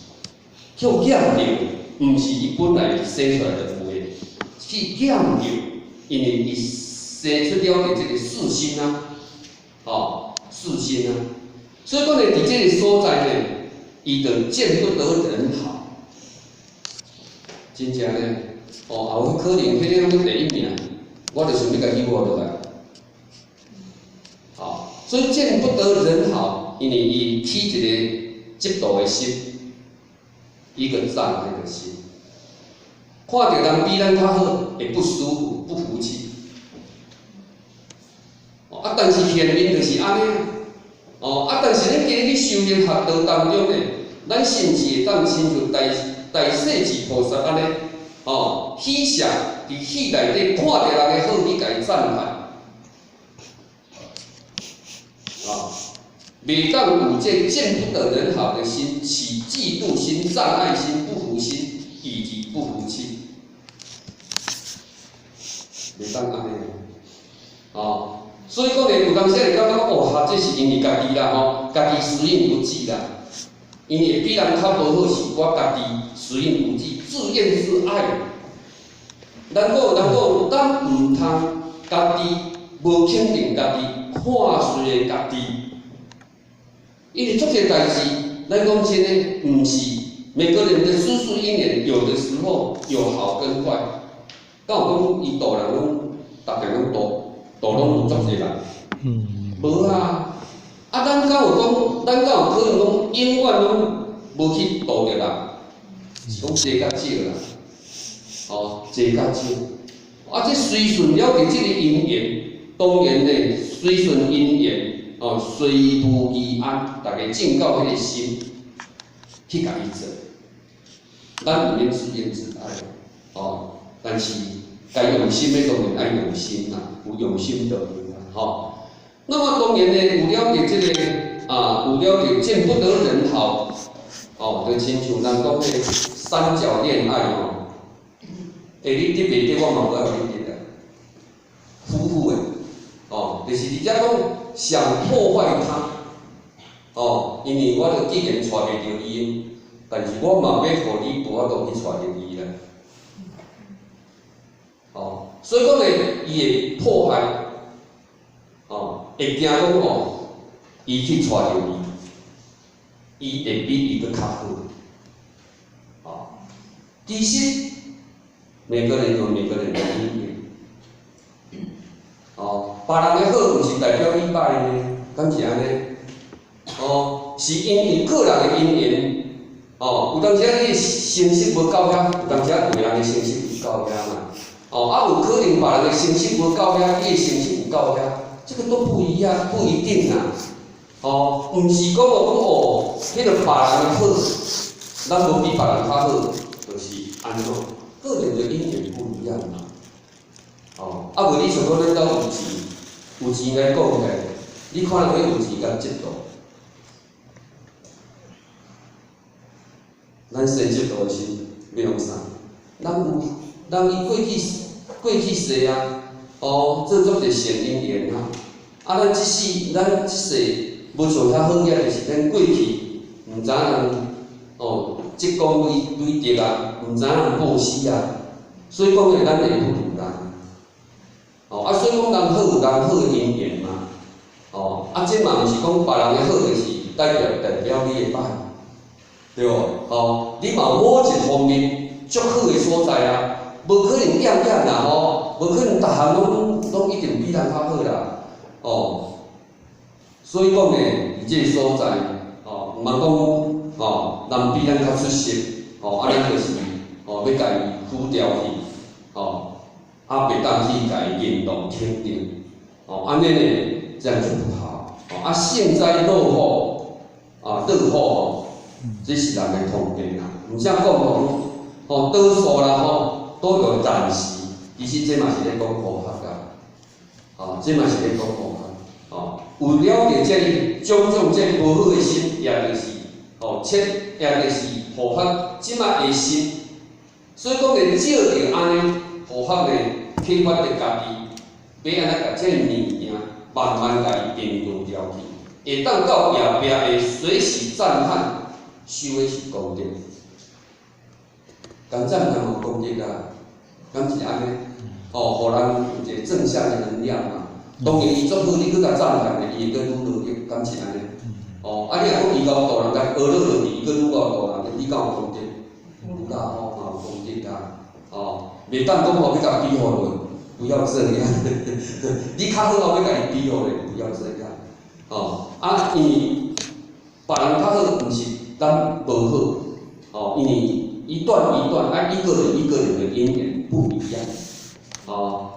叫染著，毋是伊本來生出來就有的，去染著，因為伊生出了的這個四心啊，吼，四心啊，所以講呢，佇這個所在呢，伊就見不得人好，真正呢，哦，也有可能彼個攏第一名，我就想欲共伊欺負落來，吼，所以見不得人好，因為伊起一個嫉妒的心，一個障礙的心，看著人比咱較好，會不舒服、不服氣。哦，啊，但是現面就是按呢，哦，啊，但是咱今日去修煉學道當中呢，咱是毋是會當親像大勢至菩薩按呢？哦，喜捨佇戲內底看著人的好，去共伊讚嘆。啊，袂當有這見不得人好的心，起嫉妒心、障礙心、不服心以及不服氣，袂當按呢。哦，所以講呢，有當時會感覺哦，這是因為家己啦吼，家己時運不濟啦，因為比人較無好是我家己時運不濟，自怨自艾。咱講，咱毋通家己無肯定家己，看衰的家己。因為足濟代誌，咱講真的，毋是每個人的師事因緣，有的時候有好跟壞。敢有講伊度人攏，逐家攏度，度攏有足濟人？無啊！啊，咱敢有講，咱敢有可能講永遠攏無去度著人？是講濟較少啦，哦，濟較少。啊，這隨順了佇這個因緣，當然呢，隨順因緣，哦，隨遇而安，逐家證到彼個心去共伊做。咱毋免自怨自艾，哦，但是該用心的當然愛用心啦，有用心就對啦，吼。那麼當然呢，有了解這個啊，有了解見不得人好，哦，就親像人講的三角戀愛吼，欸，你得袂得，我嘛無愛予你得啊。夫婦的，哦，就是佇遮講想破壞他，哦，因為我著既然娶袂著伊，但是我嘛欲予你無法度去娶著伊啦。哦，所以講呢，伊會破壞，哦，會驚講哦，伊去娶著伊，伊會比伊閣較好。哦，其實每個人有每個人的因緣。哦，別人的好，毋是代表你歹呢，敢是按呢？哦，是因為個人的因緣。哦，有當時你的成績無到遐，有當時有人的成績有到遐嘛。哦，啊有可能別人的成績無到遐，你的成績有到遐，這個都不一樣，不一定啦。哦，毋是講哦，講哦，彼個別人的好，咱無比別人較好，就是按怎？個人的因緣不一樣嘛。哦，啊無你像講咱兜有錢，有錢來講起來，你看人彼有錢共嫉妒。咱生嫉妒心欲創啥？咱有，人伊過去世啊，哦，做足濟善因緣啊。啊，咱這世，咱這世無像遐好額，就是咱過去毋知影人哦，積功累德啊，毋知影人布施啊，所以講呢，咱會不如人。哦，啊，所以講人好有人好的因緣嘛。哦，啊，這嘛毋是講別人的好，就是代表你的歹。對無？吼，你嘛有某一方面足好的所在啊，無可能樣樣啦吼，無可能逐項攏一定比人較好啦，哦。所以講呢，佇這個所在，哦，毋通講，哦，人比咱較出色，哦，啊，咱就是，哦，欲共伊敷掉去，哦，啊，袂當去共伊認同肯定，哦，按呢呢，這樣就不好，哦，啊，幸災樂禍，啊，樂禍吼。這是人的通病啦，毋像講吼，吼多數啦吼都有暫時，其實這嘛是咧講科學啊，吼，這嘛是咧講科學，吼，有了解這種種這無好的心，也就是吼，切，也就是護法這馬的心，所以講咧，照著按呢，護法呢啟發著家己，欲按怎共這個物件慢慢共伊摒除掉去，會當到後壁會隨時讚歎。修的是功德，共讚歎有功德啊，敢是按呢？哦，予人有一個正向的能量嘛。當然伊做好，你閣共讚歎咧，伊會閣愈努力，敢是按呢？哦，啊，你若講伊𠢕度人，共學落落去，伊閣愈𠢕度人，你敢有功德？有啦吼，嘛有功德啊。哦，袂當講吼欲共比予落，不要這樣。你較好，我欲共伊比予落，不要這樣。哦，啊，因為別人較好，毋是咱無好，哦，因為一段一段，啊，一個人一個人的因緣不一樣，哦，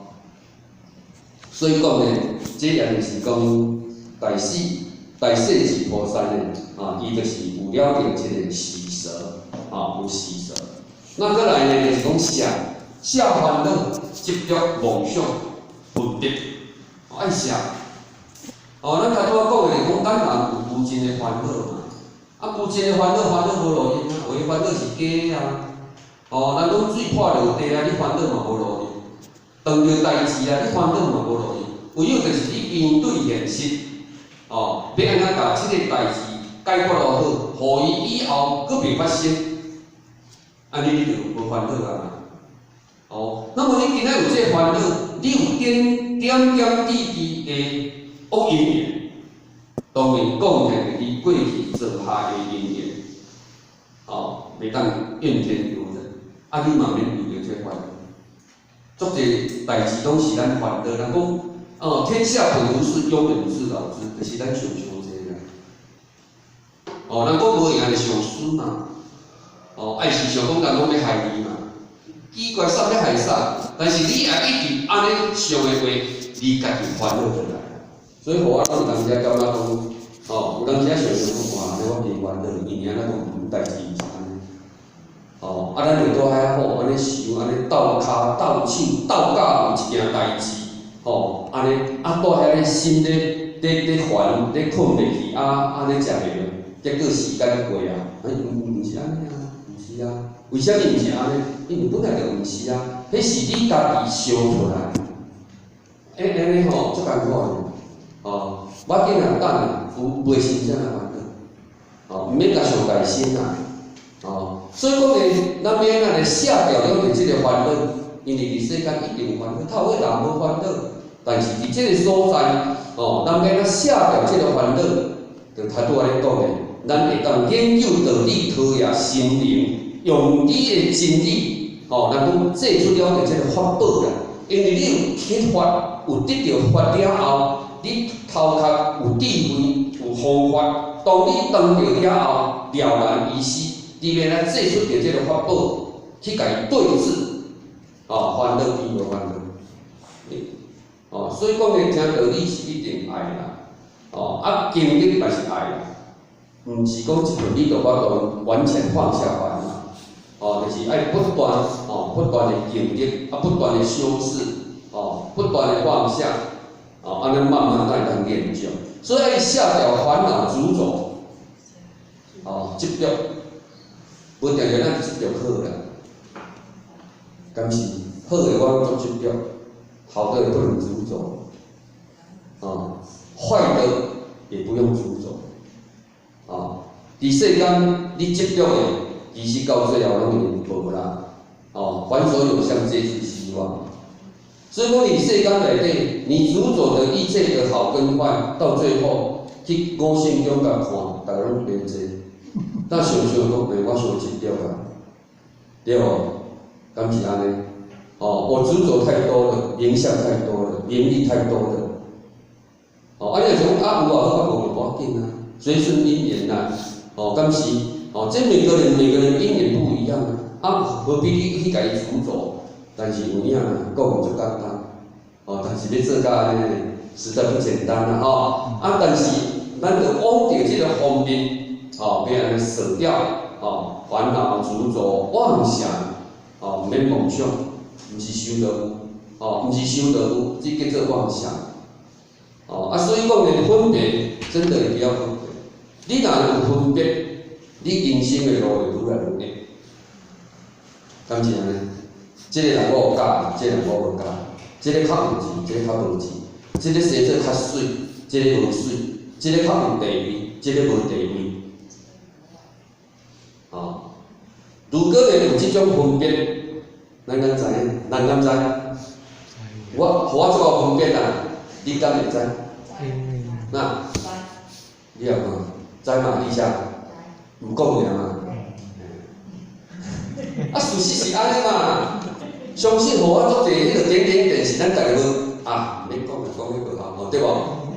所以講呢，這也就是講大勢大勢至菩薩呢，啊，伊就是有了解這個事實，啊，有事實。那閣來呢，就是講捨捨煩惱、執著、妄想、分別，愛捨。哦，咱頭拄仔講的就是講，咱人有無盡的煩惱嘛。啊，無盡的煩惱，煩惱無路用啊，有的煩惱是假的啊。哦，人講水潑落地啊，你煩惱嘛無路用；當著代誌啊，你煩惱嘛無路用。唯有就是你面對現實，哦，欲按怎共這個代誌解決落好，予伊以後閣袂發生，按呢你就無煩惱啊嘛。哦，那麼你今仔有這個煩惱，你有點點點滴滴的惡因緣，當然講起來，伊過去做下的因緣，哦，袂當怨天尤人，啊，你嘛免為著這煩惱。足濟代誌攏是咱煩惱，人講，哦，天下本無事，庸人自擾之，就是咱想傷濟啦。哦，人講無閒就想輸嘛，哦，愛是想講人攏欲害你嘛，奇怪，啥欲害啥？但是你若一直按呢想的話，你家己煩惱就來。所以，予我有當時感覺講，哦，有當時想想講，哇，按呢我真煩惱，因為按怎講，代誌是按呢。哦，啊，咱就佇遐好，按呢想，按呢鬥跤鬥手鬥到有一件代誌，吼，按呢啊，佇遐咧心咧咧咧煩，咧睏袂去，啊，按呢食袂落，結果時間過啊，哎，毋是按呢啊，毋是啊，為啥物毋是按呢？因為本來就毋是啊，彼是你家己想出來。欸，按呢吼，足艱苦的。哦，無要緊啦，等啦，有袂生啥煩惱，哦，毋免共上大心啦，哦，所以講呢，咱欲按怎來捨掉了這個煩惱，因為佇世間一定有煩惱，透過人無煩惱，但是佇這個所在，哦，咱欲按怎卸掉這个煩惱，就頭拄仔咧講的，咱會當研究道理，陶冶心靈，用你的真理，吼，咱講祭出了的這个法寶啦。因為你有啟發，有得著法了後，你頭殼有智慧，有方法。當你當著了後，了然於心，你欲來祭出著這个法寶，去共伊對治，哦，煩惱變無煩惱。哦，所以講呢，聽道理是一定愛啦，哦，啊，經歷嘛是愛啦，毋是講一頓你就法度完全放下煩惱，哦，就是愛不斷，哦，不斷的經歷，啊，不斷的修持，哦，不斷的放下，哦，按呢慢慢來當練就，所以愛卸掉煩惱執著，哦，執著，無定定咱執著好啦，敢是好的我攏總執著。好的也不能執著，啊，壞的也不用執著，啊，佇世間你執著的，其實到最後攏會無啦，哦，凡所有相，皆是虛妄。所以講，佇世間內底，你執著的一切的好跟壞，到最後去五聖宮共看，逐个攏變這，咱想想講，欸，我傷執著啊，對無？敢是按呢？哦，我執著太多了，名相太多了，名利太多了。哦，啊，你若想啊，有也好，啊無無要緊啊，隨順因緣啦。哦，敢是？哦，這每個人每個人因緣不一樣啊，啊，何必你去共伊執著？但是有影啊，講足簡單。哦，但是欲做到按呢，實在不簡單啦，吼。啊，但是咱著往著這个方面，哦，欲按呢捨掉，哦，煩惱執著妄想，哦，毋免妄想。毋是想著有，哦，毋是想著有，這叫做妄想，哦，啊，所以講呢，分別真的也不要分別。你若有分別，你人生的路會愈來愈窄。敢是按呢？這个人我有佮意，這个人我無佮意，這个較有錢，這个較無錢，這个生做較媠，這个無媠，這个較有地位，這个無地位。哦，如果呢有這種分別，咱敢知影？咱敢知？我予我這個分別啊，你敢會知？那，你也看，知嘛？以下，毋講爾嘛。啊，事實是按呢嘛。相信予我足濟彼个點點點是咱家己無啊，免講就講彼無效，吼對無？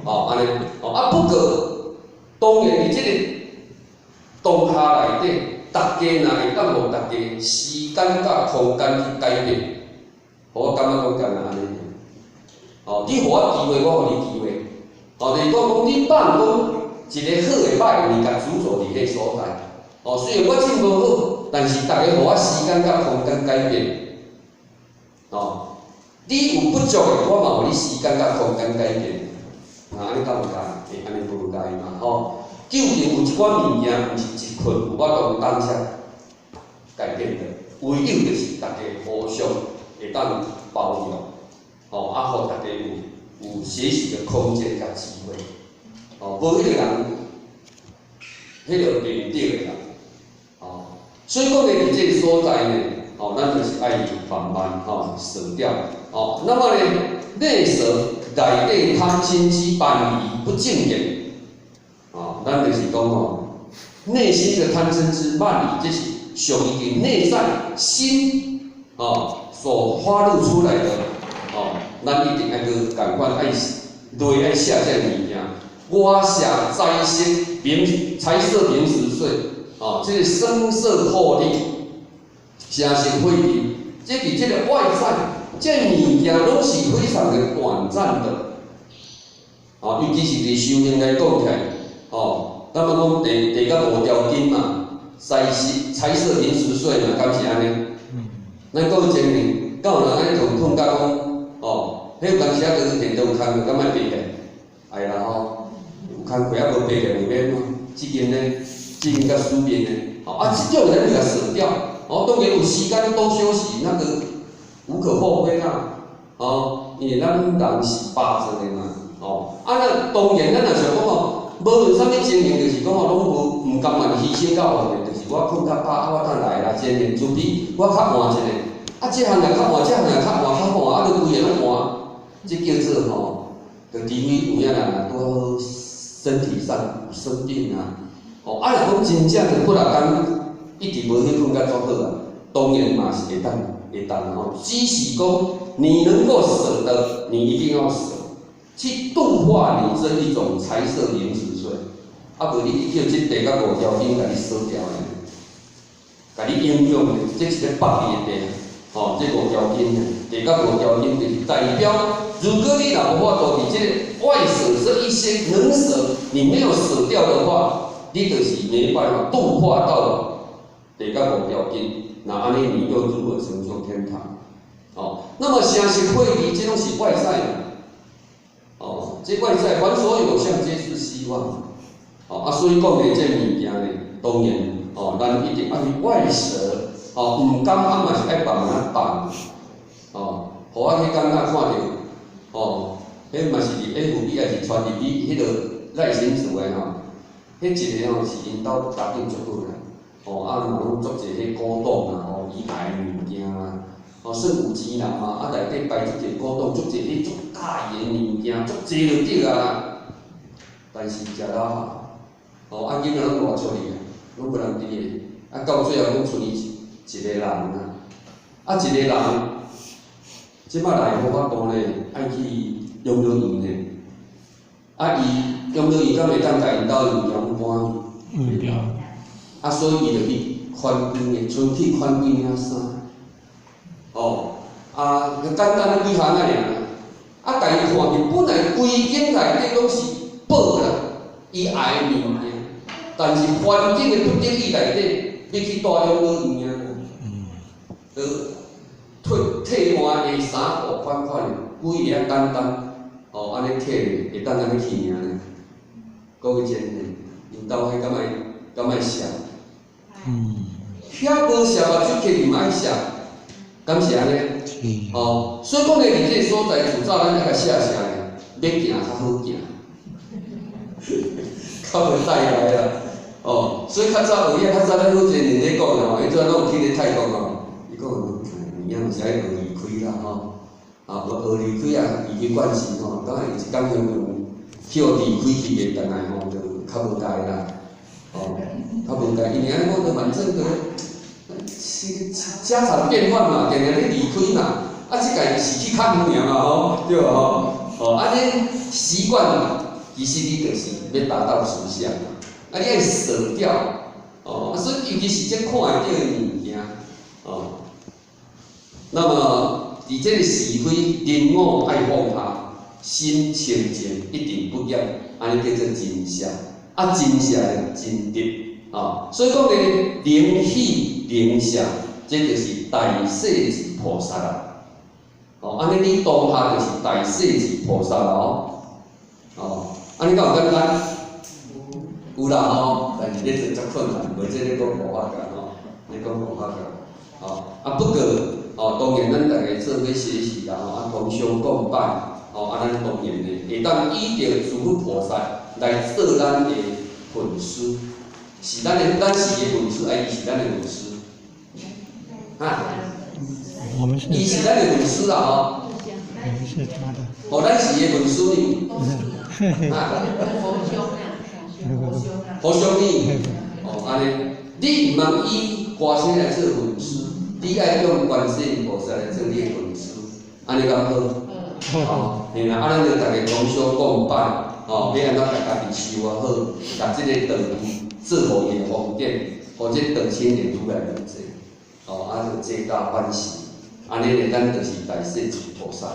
哦，按呢，哦啊，不過當然佇這個當下內底，逐家若會當予逐家時間佮空間去改變，我感覺講敢若按呢。哦，你予我機會，我予你機會。哦，就是講講你放講一个好的歹的物件執著佇彼个所在。哦，雖然我進無好，但是逐家予我時間佮空間改變。哦，你有不足的，我嘛予你時間佮空間改變。啊，按呢敢有共？會按呢無共嘛？吼，究竟有一寡物件，毋是一困有法度當下改變的，唯有就是逐家互相會當包容，吼，啊，予逐家有學習的空間佮機會。哦，無彼个人，彼个袂對的啦。哦，所以講呢，佇這个所在呢，哦，咱就是愛慢慢吼捨掉。哦，那麼呢，內捨內底貪嗔癡慢疑不正見。哦，咱就是講吼，內心的貪嗔癡慢疑，這是屬於佇內在心哦所發露出來的。哦，咱一定愛去仝款愛內愛卸這个物件。外捨財色名財色名食睡，哦，這个聲色惑力，聲色穢味，這佇這个外在，這物件攏是非常的短暫的。哦，尤其是佇修行來講起來，哦，咱們講地地較無條件嘛，財色財色名食睡嘛，敢是按呢？咱講前面，敢有人按呢睏睏甲講，哦，彼有當時啊，就是電動工課，敢愛爬起來？愛啦吼，有工課啊無爬起來袂免嘛？這間呢，這間較舒便呢，哦啊，這種人就共捨掉，哦，當然有時間多休息，那個無可厚非啦，哦，因為咱人是霸做的嘛，哦，啊那當然咱若想講吼，無論啥物情形，就是講吼，攏無毋甘願犧牲到完的，就是我睏較飽，啊我等來啦，前面除非我較換一下，啊這項也較換，這項也較換，較換，啊閣規个攏換，這叫做吼，就除非有影人若拄好身體上有生病啊，哦，啊若講真正就幾若工一直無歇睏甲足好啊，當然嘛是會當會當吼，只是講你能夠捨得，你一定要捨，去度化你這一種財色淫食睡，啊無你去叫這地甲五條經共你捨掉的，共你影響的，這是咧縛你的地，吼，這五條經的，地甲五條經就是代表，如果你若無法度佇這個外捨這一些能捨，你沒有捨掉的話，你就是沒辦法度化到地甲五條經，那按呢你又如何成就天堂？哦，那麼聲色穢味這攏是外在的，哦，這外在凡所有相皆是虛妄，哦啊，所以講的這物件呢，當然，哦，咱一定愛去外捨，哦，毋甘啊嘛是愛慢慢放，哦，予我彼工仔看著，哦，彼嘛是佇 FB 抑是傳入去彼個內心厝的吼，彼一個吼是𪜶兜家境足好啦，哦，啊嘛攏足濟彼古董啊，吼，伊愛的物件啊，哦，算有錢人嘛，啊內底擺足濟古董，足濟彼足喜的物件，足濟就對啊啦。但是食老吼，哦，啊囡仔攏偌出去啊，攏無人佇咧，啊到最後攏賰伊一個人啊，啊一個人，這擺來無法度咧，愛去養老院咧，啊伊養老院敢會當共𪜶兜的物件攏搬去？嗯對。啊，所以伊就去寬肩的，賰去寬肩領衫，哦，啊，簡單幾項仔爾，啊，共伊看見本來規間內底攏是寶啦，伊愛的物件，但是環境的不得已內底，欲去蹛養老院啊，就替換的衫褲款款的，規个簡單，哦，按呢替會當按呢去爾呢，閣去真呢，𪜶兜彼敢愛敢愛惜？遐無惜目睭，客嘛愛惜，敢是按呢？是。哦，所以講咧，佇這個所在，自早咱愛共寫寫咧，欲行較好行，較袂帶來啦。哦，所以較早學遐較早咱好濟年咧講吼，彼陣攏有去咧泰國吼，伊講物件嘛是愛學離開啦吼，啊，學學離開啊，離去關係吼，當然有一工香港去予離開去的，轉來吼就較無代啦，哦，較無代，因為按呢講就反正就，是家常便飯嘛，定定咧離開嘛，啊，這屆是去較遠爾嘛吼，對無吼？哦，按呢習慣，其實你就是欲達到實相嘛，啊，你愛捨掉，哦，啊，所以尤其是這看會著的物件，哦，那麼佇這個是非人我愛放下，心清淨一定不染，按呢叫做真捨，啊，真捨真得，啊，所以講咧，靈喜靈捨，這就是大勢至菩薩啦。哦，按呢你當下就是大勢至菩薩啦哦，哦，按呢敢有簡單？有啦吼，但是咧做足困難，無這咧講無法㗎吼，咧講無法㗎，哦，啊不過，哦，當然咱逐家做伙學習啦吼，啊同修共拜，哦，啊咱當然咧會當依著諸佛菩薩來做咱的分師，是咱的，咱是伊的分師，啊伊是咱的分師，哈？我們是。伊是咱的分師啦吼。我們是他的。哦，咱是伊的分師呢。啊。互相呢？哦，按呢，你毋通以歌星來做分師，你愛用觀世音菩薩來做你的分師，按呢敢好？哦，嘿啦，啊，咱就逐家同修共拜，哦，欲按怎共家己修啊好，共這個道做予伊的方便，予這個道青年愈來愈濟，哦，啊，就皆大歡喜，按呢咧，咱就是大勢至菩薩。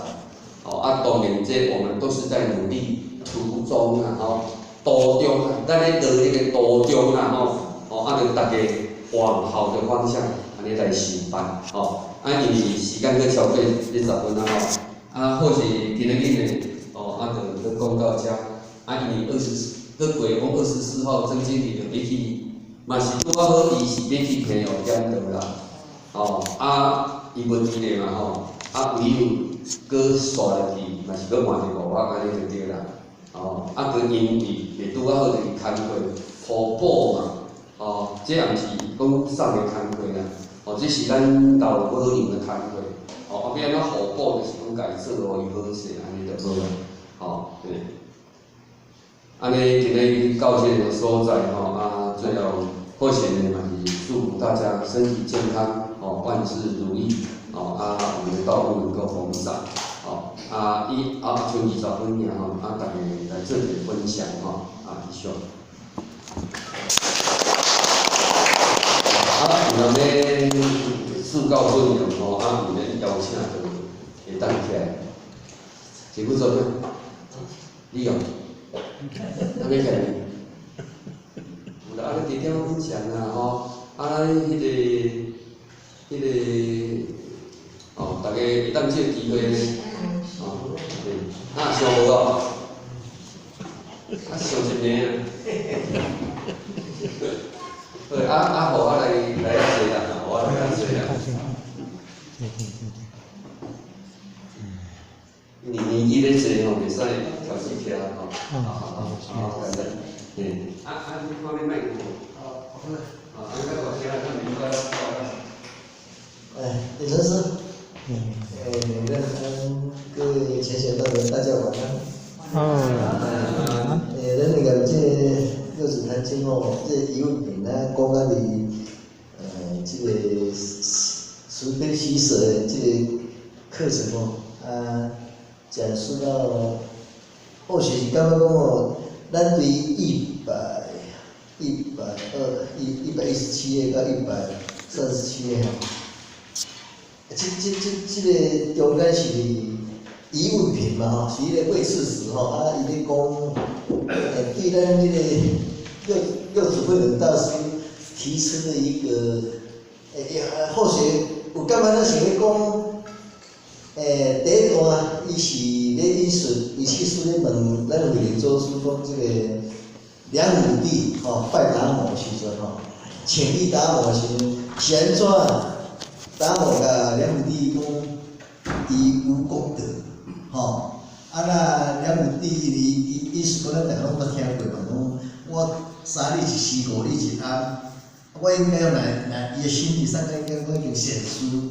哦，啊，當然這我們都是在努力途中啊，吼，途中啊，咱咧落彼個途中啊，吼，哦，啊，就逐家往好的方向，按呢來修辦，吼，啊，因為時間閣超過這10分啊，吼，啊，或許今仔日呢，哦，啊，就閣講到遮，啊，因為24，閣過講24號，曾經理就欲去，嘛是拄仔好，伊是欲去平湖點道啦，哦，啊，伊無佇咧嘛，吼，啊，唯有閣煞入去，嘛是閣換一個五百按呢就對啦，哦，啊，閣因為會拄仔好就是工課互補嘛，哦，這也毋是講送的工課啦，哦，這是咱老保養的工課，哦，啊，欲按怎互補就是講共伊做予伊好勢，按呢就好啦，哦。吼，對。按呢今日到這个所在吼，啊，最後好勢呢嘛是祝福大家身體健康，吼，萬事如意，吼，啊，我們的道路能夠弘展，吼，啊，伊啊，剩20分爾吼，啊，大家來做一个分享吼，啊，以上。啊，有人咧自告奮勇吼，啊，有人邀請就會當起來，是不做咩？你哦，啊，欲起來？有啦，啊，你直點分享啦吼，啊，彼个，哦，大家會當這个機會呢，哦，對，啊，想無哦？啊，想一暝啊。好，啊啊，予我來來遐坐啦，予我來遐坐啦。對對對對。年年紀咧濟吼，袂使調死起來吼。好好好，好，感恩。嗯，啊啊，你看欲麥克無？好，好啊，啊，你較大聲，較明白。哎，李老師，哎，各位淺顯道友，大家晚安。哦。哎，咱那个這六祖壇經哦，這疑問品咱講到佇，這个慈悲喜捨的這个課程哦，啊，講述到，或許是感覺講哦，咱對一百二一一百一十七頁到137頁吼，這個中間是疑問品嘛吼，是彼个魏刺史吼，啊，伊咧講，對咱彼个六祖慧能大師提出的一個，後學有感覺咱是咧講，第一段伊是咧引述魏刺史咧問咱慧能祖師講這個梁武帝吼拜達摩時陣吼，請益達摩時陣是按怎？達摩共梁武帝講，伊有功德，吼，啊那梁武帝伊伊意思講咱逐个攏捌聽過嘛，講我3日一時，5日一暗，我應該來來伊的心理上應該我已經善事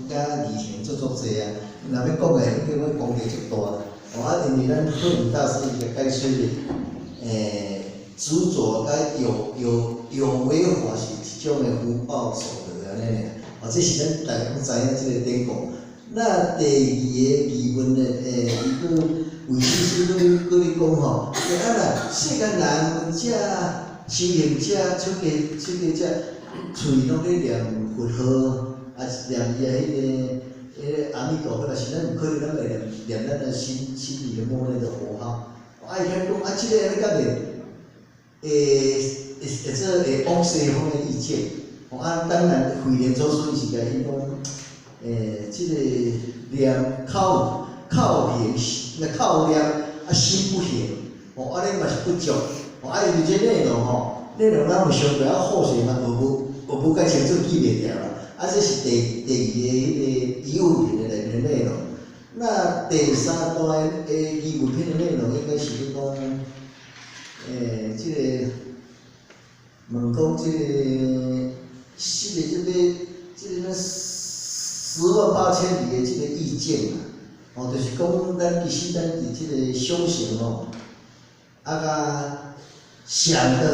佮義行做足濟啊，若欲講的應該我功德足大。哦，啊，因為咱慧能大師伊個解說的，執著佮有為法是一種的福報所得按呢爾。哦，這是咱逐家攏知影這個典故。那第二个疑問呢？伊閣魏刺史閣咧講吼，啊若世間人遮修行者出家者，喙攏咧念佛號，啊是念伊的彼个阿彌陀佛，若是咱有可能咱會念念咱的心裡的默念的佛號。啊，伊遐講啊，這个按呢敢會會做會往西方的意見。哦啊，當然慧能祖師伊是共伊講，這个念口行，口念啊心不行，哦，按呢嘛是不足。哦，啊，因為這內容吼，內容咱有相對啊，後續嘛學無介清楚記袂牢啦。啊，這是第二个彼个疑問品的內面的內容。那第三段的疑問品的內容應該是咧講，這个問講這个是個這個這個10萬八千里的這個意境啊，哦，就是講咱其實咱佇這個修行吼，啊，佮想的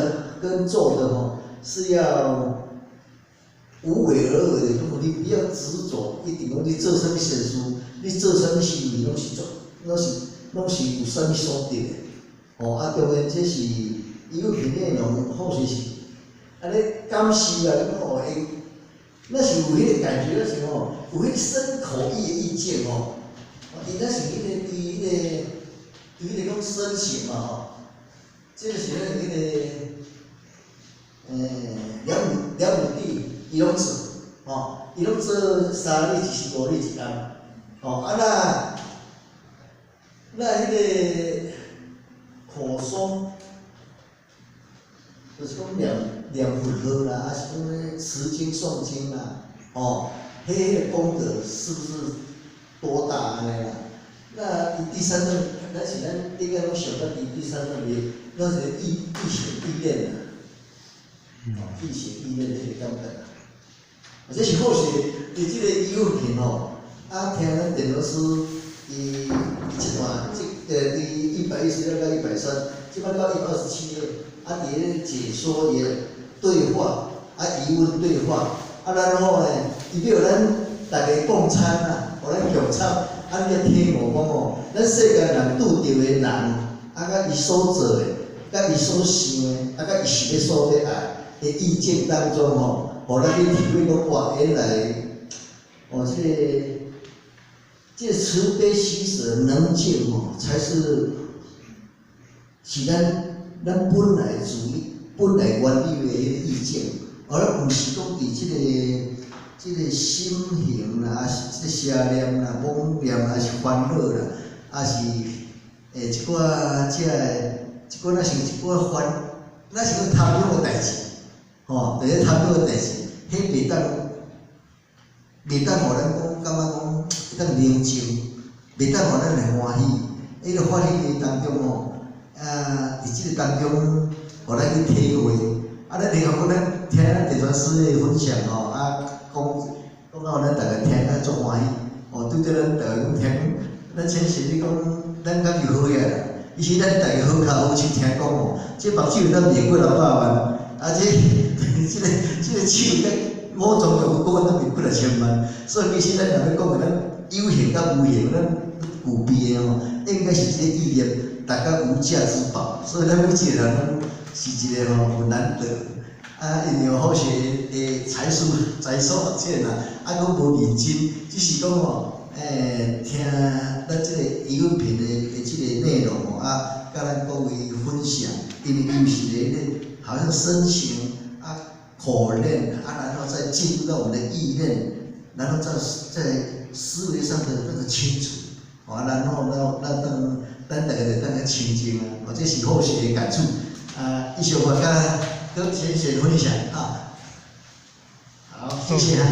跟做的吼是要無為而為的，講你不要執著，一定講你做啥物善事，你做啥物行為，攏是做，攏是有啥物所得的，吼啊，當然這是疑問品內容，或許是按呢感受啊，講哦，會，咱是有彼个感覺，咱是吼有彼个身口意的意境吼，伊咱是彼个對彼个講身行嘛吼，這个是咱彼个，梁武帝伊攏做，吼，伊攏做3日一時，5日一暗，吼，啊那彼个口說，就是講念念佛號啦，啊是講咧持經誦經啦，吼，彼个功德是不是多大按呢啦？那伊第三段，咱是咱應該攏想到佇第三段裡，攏是意行意念啦，哦，意行意念這個感覺啦。啊，這是好勢，佇這個疑問品吼，啊，聽咱電老師伊這段這第116到130，這擺到127頁，啊，佇咧解說伊的對話，啊，疑問對話，啊，然後呢，伊欲咱大家共參啊，予咱共參，啊，你愛體悟講吼，咱世間人拄著的人，啊，佮伊所做的，佮伊所想的，啊，佮伊想欲所欲愛的意境當中吼，予咱去體會講，哇，原來，哦，這個慈悲喜捨能見吼，才是咱本來主義、本來原有的彼个意境，而毋是講佇這個心行啦，抑是這個邪念啦、妄念，抑是煩惱啦，抑是一寡這个一寡若是一寡煩，若是講貪欲的代誌，吼，佇咧貪欲的代誌，彼袂當予咱講感覺講會當寧靜，袂當予咱會歡喜。彼個歡喜的當中吼，啊，佇這個當中，予咱去體會。啊，咱然後講咱聽咱地傳師的分享吼，啊，講講到咱逐个聽啊足歡喜。哦，拄則咱逐个攏聽，咱先是咧講，咱感覺好額啦。伊是咱逐个好跤好手聽講吼，這目睭會當賣幾若百萬，啊，這個手甲五臟六腑閣當賣幾若千萬。所以其實咱若欲講的，咱有形佮無形，咱具備的吼，應該是這個意念，大家無價之寶。所以咱每一個人攏是一個吼很難得。啊，因為好勢的才疏學淺啦，啊，閣無認真，只是講吼，聽咱這個疑問品的這個內容吼，啊，佮咱各位分享，因為伊是咧，好像深情啊，苦練啊，然後再進入到我們的意念，然後再在思維上的那個清楚，啊，然後咱當咱逐个就當較清淨啊，哦，這是好勢的感觸，啊，以上我佮閣淺顯分享啊，好，謝謝啊。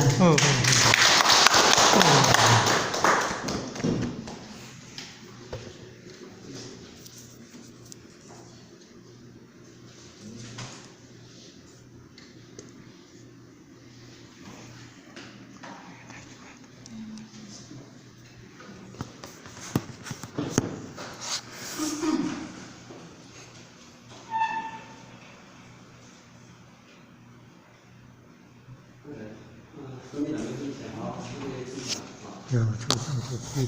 有出上去去。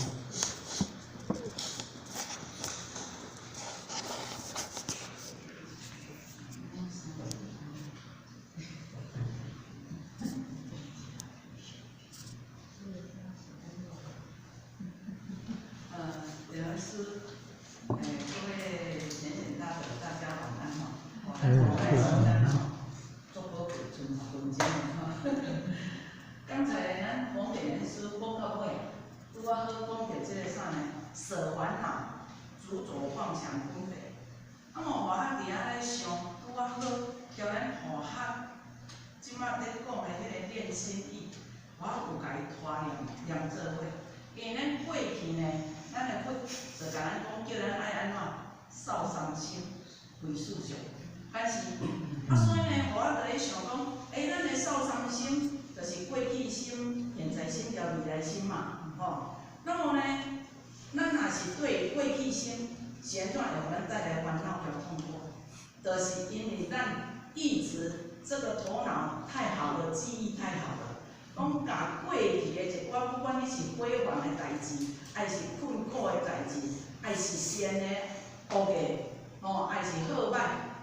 刘老師，各位淺顯大德，大家晚安哈。我來簡單哈，做寶貴存存真哈。剛才咱洪點師講到尾，拄仔好講著這個啥呢？捨煩惱，執著妄想分別。啊，嘛，我啊佇遐咧想，拄仔好，叫咱佛學，這擺咧講的彼個練心意，我有共伊拖連連做伙。因為咱過去呢，咱的佛就共咱講，叫咱愛按怎掃三心，歸四相。但是，啊，所以呢，我就咧想講，咱的掃三心，就是過去心、現在心、佮未來心嘛，吼。那麼呢，咱若是對過去心，是按怎會予咱帶來煩惱佮痛苦？就是因為咱一直這個頭腦太好了，記憶太好了，攏共過去的一寡，不管你是非凡的代誌，還是困苦的代誌，還是善的惡的，吼，還是好歹，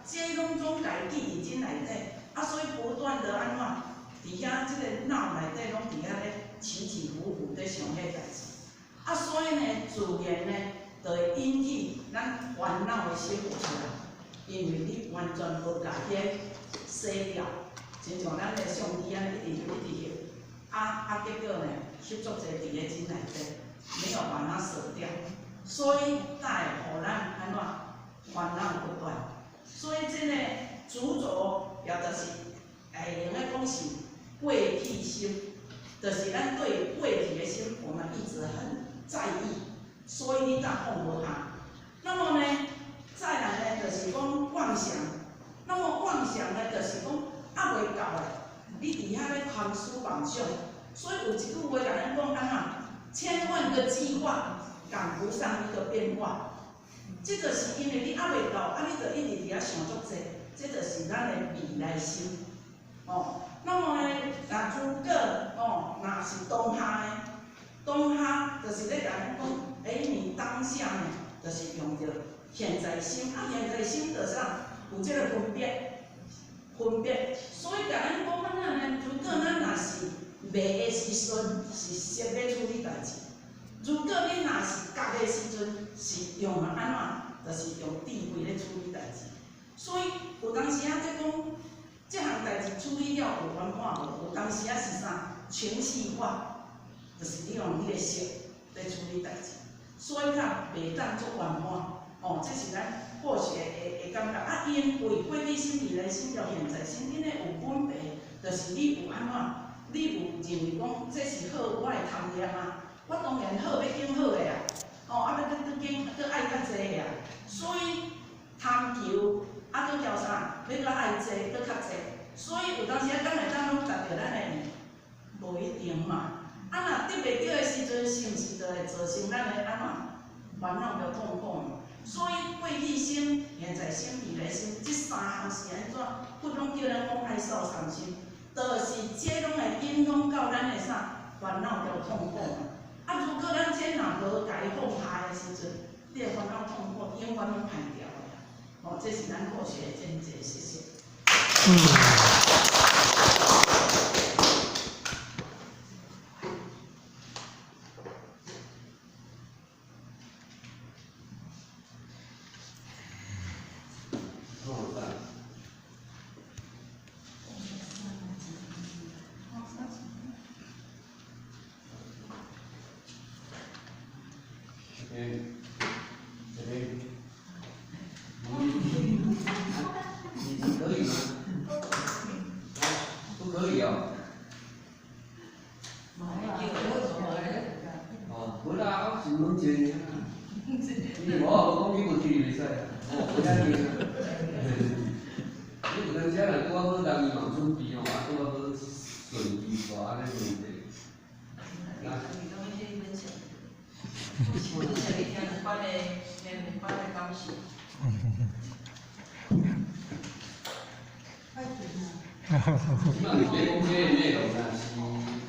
這攏總共記佇心內底，啊，所以不斷的按怎，佇遐這個腦內底攏佇遐咧起起伏伏咧想彼代誌，啊，所以呢，自然呢，就會引起咱煩惱的心浮出來，因為你完全無共彼洗掉，親像咱的相機按呢一直翕一直翕，啊，結果呢，翕足濟佇咧心內底，沒有把它捨掉，所以才會予咱按怎煩惱不斷。所以這個執著，也就是會用的講是過去心，就是咱對過去的心，我們一直很在意，所以你才放無下。那麼呢，再來呢，就是講妄想。那麼妄想呢，就是講猶未夠的，你佇遐咧空思妄想。所以有一句話共咱講按怎？千萬個計劃，赶不上一个变化。这就是因为你犹未到，啊，你就一直伫遐想足济，这就是咱的未来心，哦。那么呢，若如果哦，若是当下呢，当下就是咧共咱讲，欸，你当下呢，就是用著现在心，啊，现在心就是啥，有这个分别，分别。所以共咱讲安怎呢？如果咱若是迷的时阵，是色咧处理代志；如果你若是觉的时阵，是用按怎？就是用智慧咧处理代志。所以有当时仔咧讲，这项代志处理了有圆满无？有当时仔是啥？情绪化，就是你用你的色咧处理代志，所以较袂当做圆满。哦，这是咱后学的感觉。啊，因为过去心、未来心、到现在心，恁的有分别，就是你有按怎？你有认为讲这是好，我会贪念啊？我当然好，欲拣好的啊。哦，啊，欲阁拣，阁爱较济的啊。所以贪求，啊，阁叫啥？欲阁爱济，阁较济。所以有当时仔敢会当拢达著咱的？无一定嘛。啊，若得袂著的时阵，是毋是就会造成咱的按怎烦恼著痛苦嘛？所以过去心、现在心、未来心，这三项是按怎？佛拢叫咱讲爱扫三心，就是这拢会影响到咱的啥烦恼著痛苦嘛。啊，如果咱这若无共伊放下的时阵，你的烦恼痛苦永远拢歹掉的啊。哦，这是咱后学的见解，谢谢。这边，你可以吗？不可以哦。哦，无啦，我是问一下尔。你无，无讲你无去袂使啊，哦，无遐紧啊。你有当时若拄仔好，人伊嘛有准备吼，啊，拄仔好顺利煞按呢问题。你讲你听两摆的，听两摆的感受。这摆是咧讲这个内容啦，是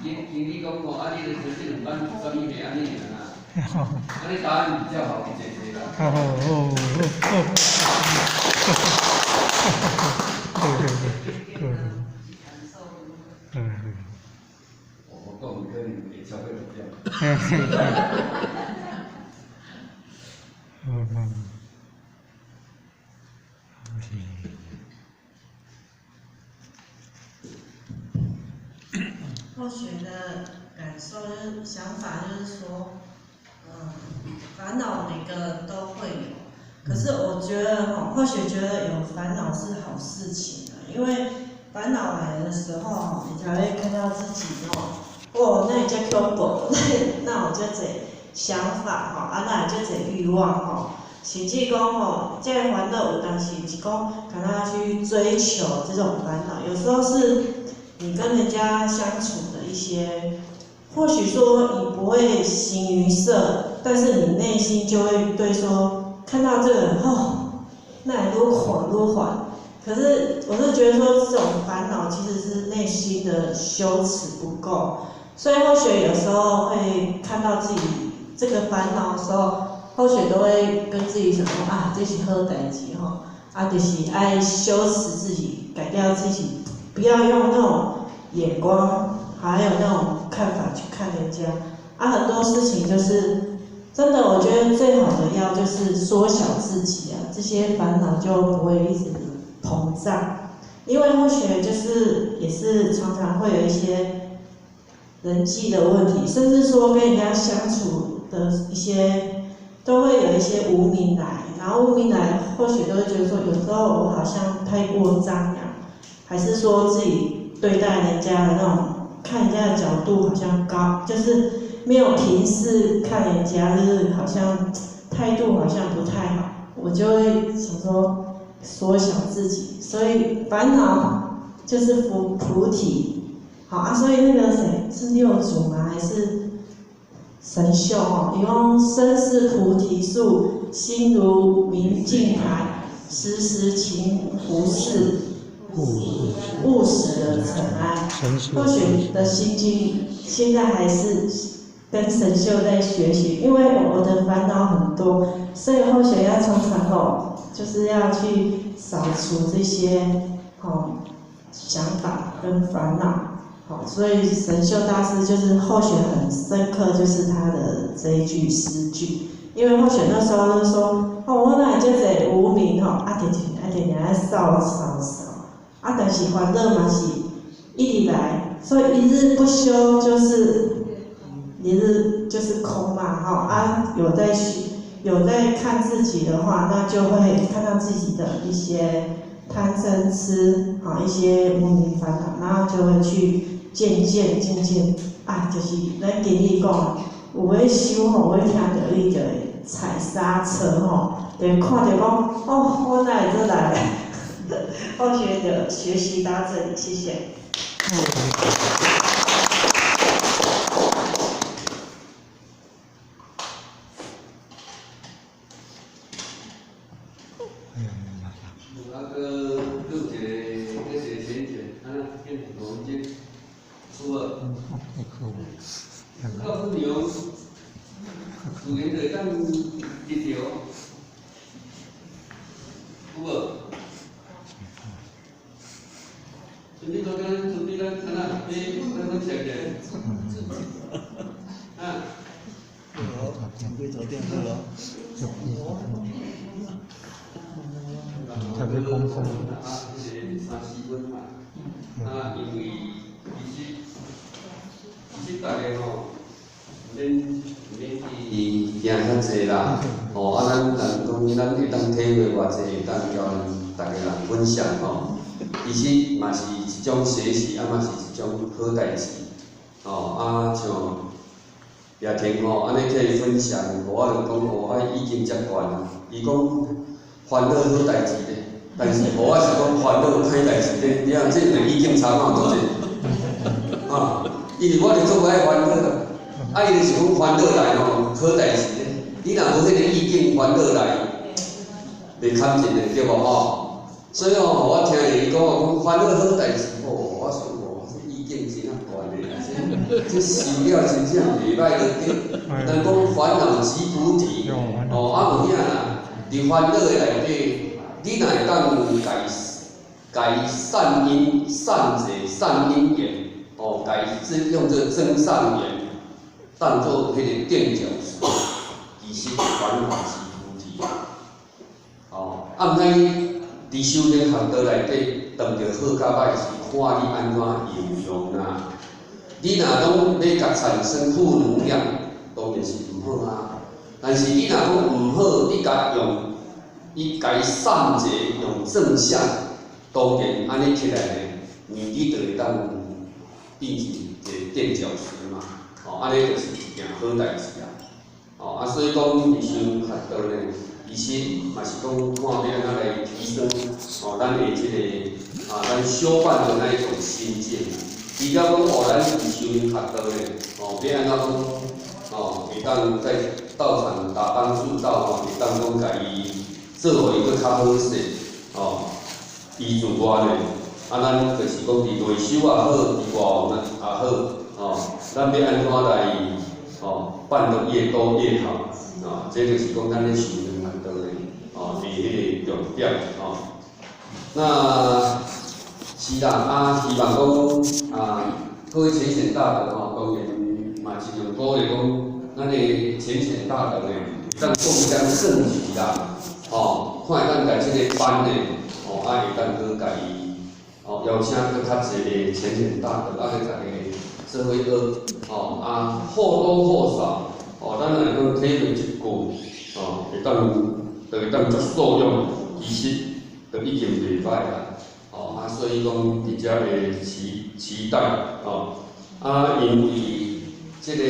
经经理讲吼，啊，你咧这两班是啥物袂按呢尔啦，按呢答案比较好一济济啦。哦哦哦哦，对对对，对对，对。我讲可能会超过6点。嗯嗯，是。后学的感受就是想法就是说，烦恼每个人都会有，可是我觉得吼，或许觉得有烦恼是好事情啊，因为烦恼来的时候吼，你才会看到自己吼，哦，那会遮恐怖，那有遮济想法吼，啊，那有遮济欲望吼，甚至讲吼，这个烦恼有当时是讲，敢若去追求这种烦恼，有时候是你跟人家相处的一些，或许说你不会形于色，但是你内心就会对说，看到这个人吼，那会愈看愈烦。可是我是觉得说，这种烦恼其实是内心的修持不够，所以或许有时候会看到自己这个烦恼的时候，或许都会跟自己想说啊，这是好代志吼，啊，就是爱修持自己，改掉自己，不要用那种眼光，还有那种看法去看人家。啊，很多事情就是真的，我觉得最好的药就是缩小自己啊，这些烦恼就不会一直膨胀。因为或许就是也是常常会有一些人际的问题，甚至说跟人家相处的一些，都会有一些无明来，然后无明来，或许都会觉得说，有时候我好像太过张扬，还是说自己对待人家的那种看人家的角度好像高，就是没有平视看人家，就是好像态度好像不太好，我就会想说缩小自己，所以烦恼就是菩提，好啊，所以那个谁是六祖吗？还是神秀吼，伊講身是菩提樹，心如明鏡台，時時勤拂拭，勿使惹塵埃。或許的心經現在還是跟神秀在學習，因為我的煩惱很多，所以後學要常常吼，就是要去掃除這些吼想法跟煩惱。好，所以神秀大師就是後學很深刻，就是他的這一句詩句。因為後學那時候就說，哦，我哪會遮濟無明吼，啊，直直啊，直直愛掃掃掃，啊，但是煩惱嘛是一直來，所以一日不修就是一日就是空嘛，吼啊，有在學有在看自己的話，那就會看到自己的一些貪嗔癡，好一些無明煩惱，然後就會去漸漸漸漸啊，就是咱今日講，有咧修吼，有咧聽著你就會踩剎車吼，就會看著講，哦，我哪會這來？後學的學習到這裡，謝謝。啊，閣閣有一個，閣一個淺淺，啊，變羅文靜，有無？告訴你哦，自然就會當入著，有無？準備做咱準備咱安怎？你咱分享者。啊。準備做電視咯。特別空空。啊，彼個三四分嘛。啊，因為其實其實逐家吼，毋免毋免去驚遐濟啦。吼，啊，咱人講，咱會當體會偌濟，會當交逐家人分享吼。其實嘛是一種學習，啊嘛是一種好代誌。吼，啊像葉婷吼，按呢起來分享，予我就講哦，啊已經遮懸啊。伊講煩惱好代誌咧，但是予我是講煩惱歹代誌咧。你看這兩意見差偌多濟？啊，因為我就做愛煩惱啦，啊伊就是講煩惱來吼，好代誌咧。你若無彼個意見煩惱來，袂堪真的對無吼？所以吼，予我聽著伊講講煩惱好代誌，哦，我想哦，這意見真啊懸的，這這修了真正袂歹的對。人講煩惱即菩提，哦，啊有影啦，佇煩惱的內底，你若會當共共善因、善者、善因緣，哦，共這用這個增上緣，當做彼個墊腳石，其實煩惱即菩提。哦，啊，毋知佇修行學道內底，當著好佮歹是看你按怎應用啦。你若攏欲共產生負能量，當然是毋好啊。但是你若講毋好，你共用，伊共善者用正向，當然按呢起來呢，你就會當變成一個墊腳石嘛。哦，按呢就是一件好代誌啊。哦，啊，所以講佇修學道呢，其實嘛是講看欲按怎來提升哦，咱的這個啊，咱修辦的那一種心境。除了講哦，咱佇修行學道呢，哦，欲按怎講哦，會當在道場打幫助道吼，會當講共伊做予伊閣較好勢，哦，伊自外呢，啊，咱就是講佇內修也好，佇外王也好，哦，咱欲按怎來哦，辦得越多越好，哦，這就是講咱咧修行學道呢，哦，佇彼個重點，哦。那是啦，啊，希望講啊，各位淺顯大德吼，當然嘛盡量鼓勵講，咱的淺顯大德呢，會當共襄盛舉啦，吼，看會當共這個班呢，吼，啊會當閣共伊，哦，邀請閣較濟个淺顯大德，啊，去逐家做伙學，吼，啊，或多或少，哦，咱若會當體會一句，哦，會當就會當足受用，其實就已經袂歹啦。哦，啊，所以講佇遮會期期待，哦，啊，因為這個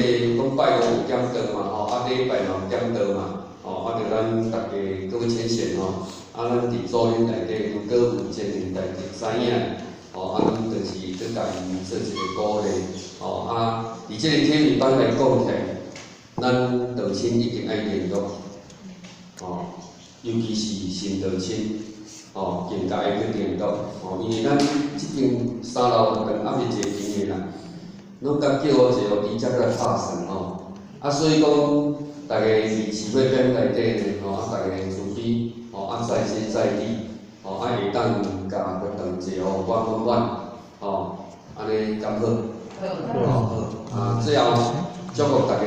講拜五有點桌嘛，吼，啊，禮拜嘛有點桌嘛，吼，啊，著咱逐家各位淺顯吼，啊，咱佇組裡內底如果有前人代誌知影，吼，啊，咱就是去共伊做一個鼓勵，吼，啊，佇這個體會班來講起來，咱道亲一定爱联络，吼，尤其是新道亲，吼，更加爱去联络，吼，因为咱这间三楼学堂犹未坐间的啦，拢共叫坐直接来拍算吼，啊，所以讲，逐家伫社会边内底呢，吼，啊，逐家慈悲，吼，啊，在心在地，吼，啊，会当共佛堂坐予满满满，吼，按呢敢好？好，好，啊，最后祝福大家，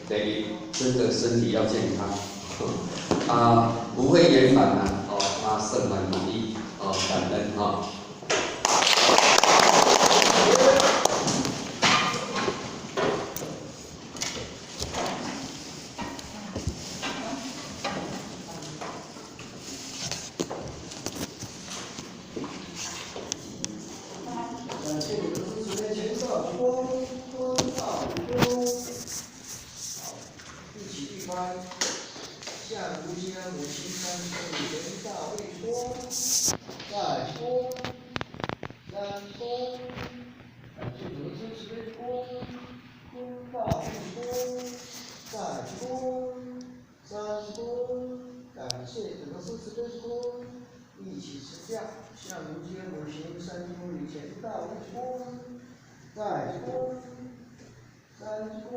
第一，真的身体要健康，啊，福慧圆满啊，哦，啊，胜满满意，哦，感恩哈。感谢你们支持的前道光，光道光，好，一起一拍，向无间无心三世前道一光，再光，三光，感谢你们支持的光，光道一光，再光，三光，感谢你们支持的光。一起持教，向无间无形三诸以前道一光，再光，三光。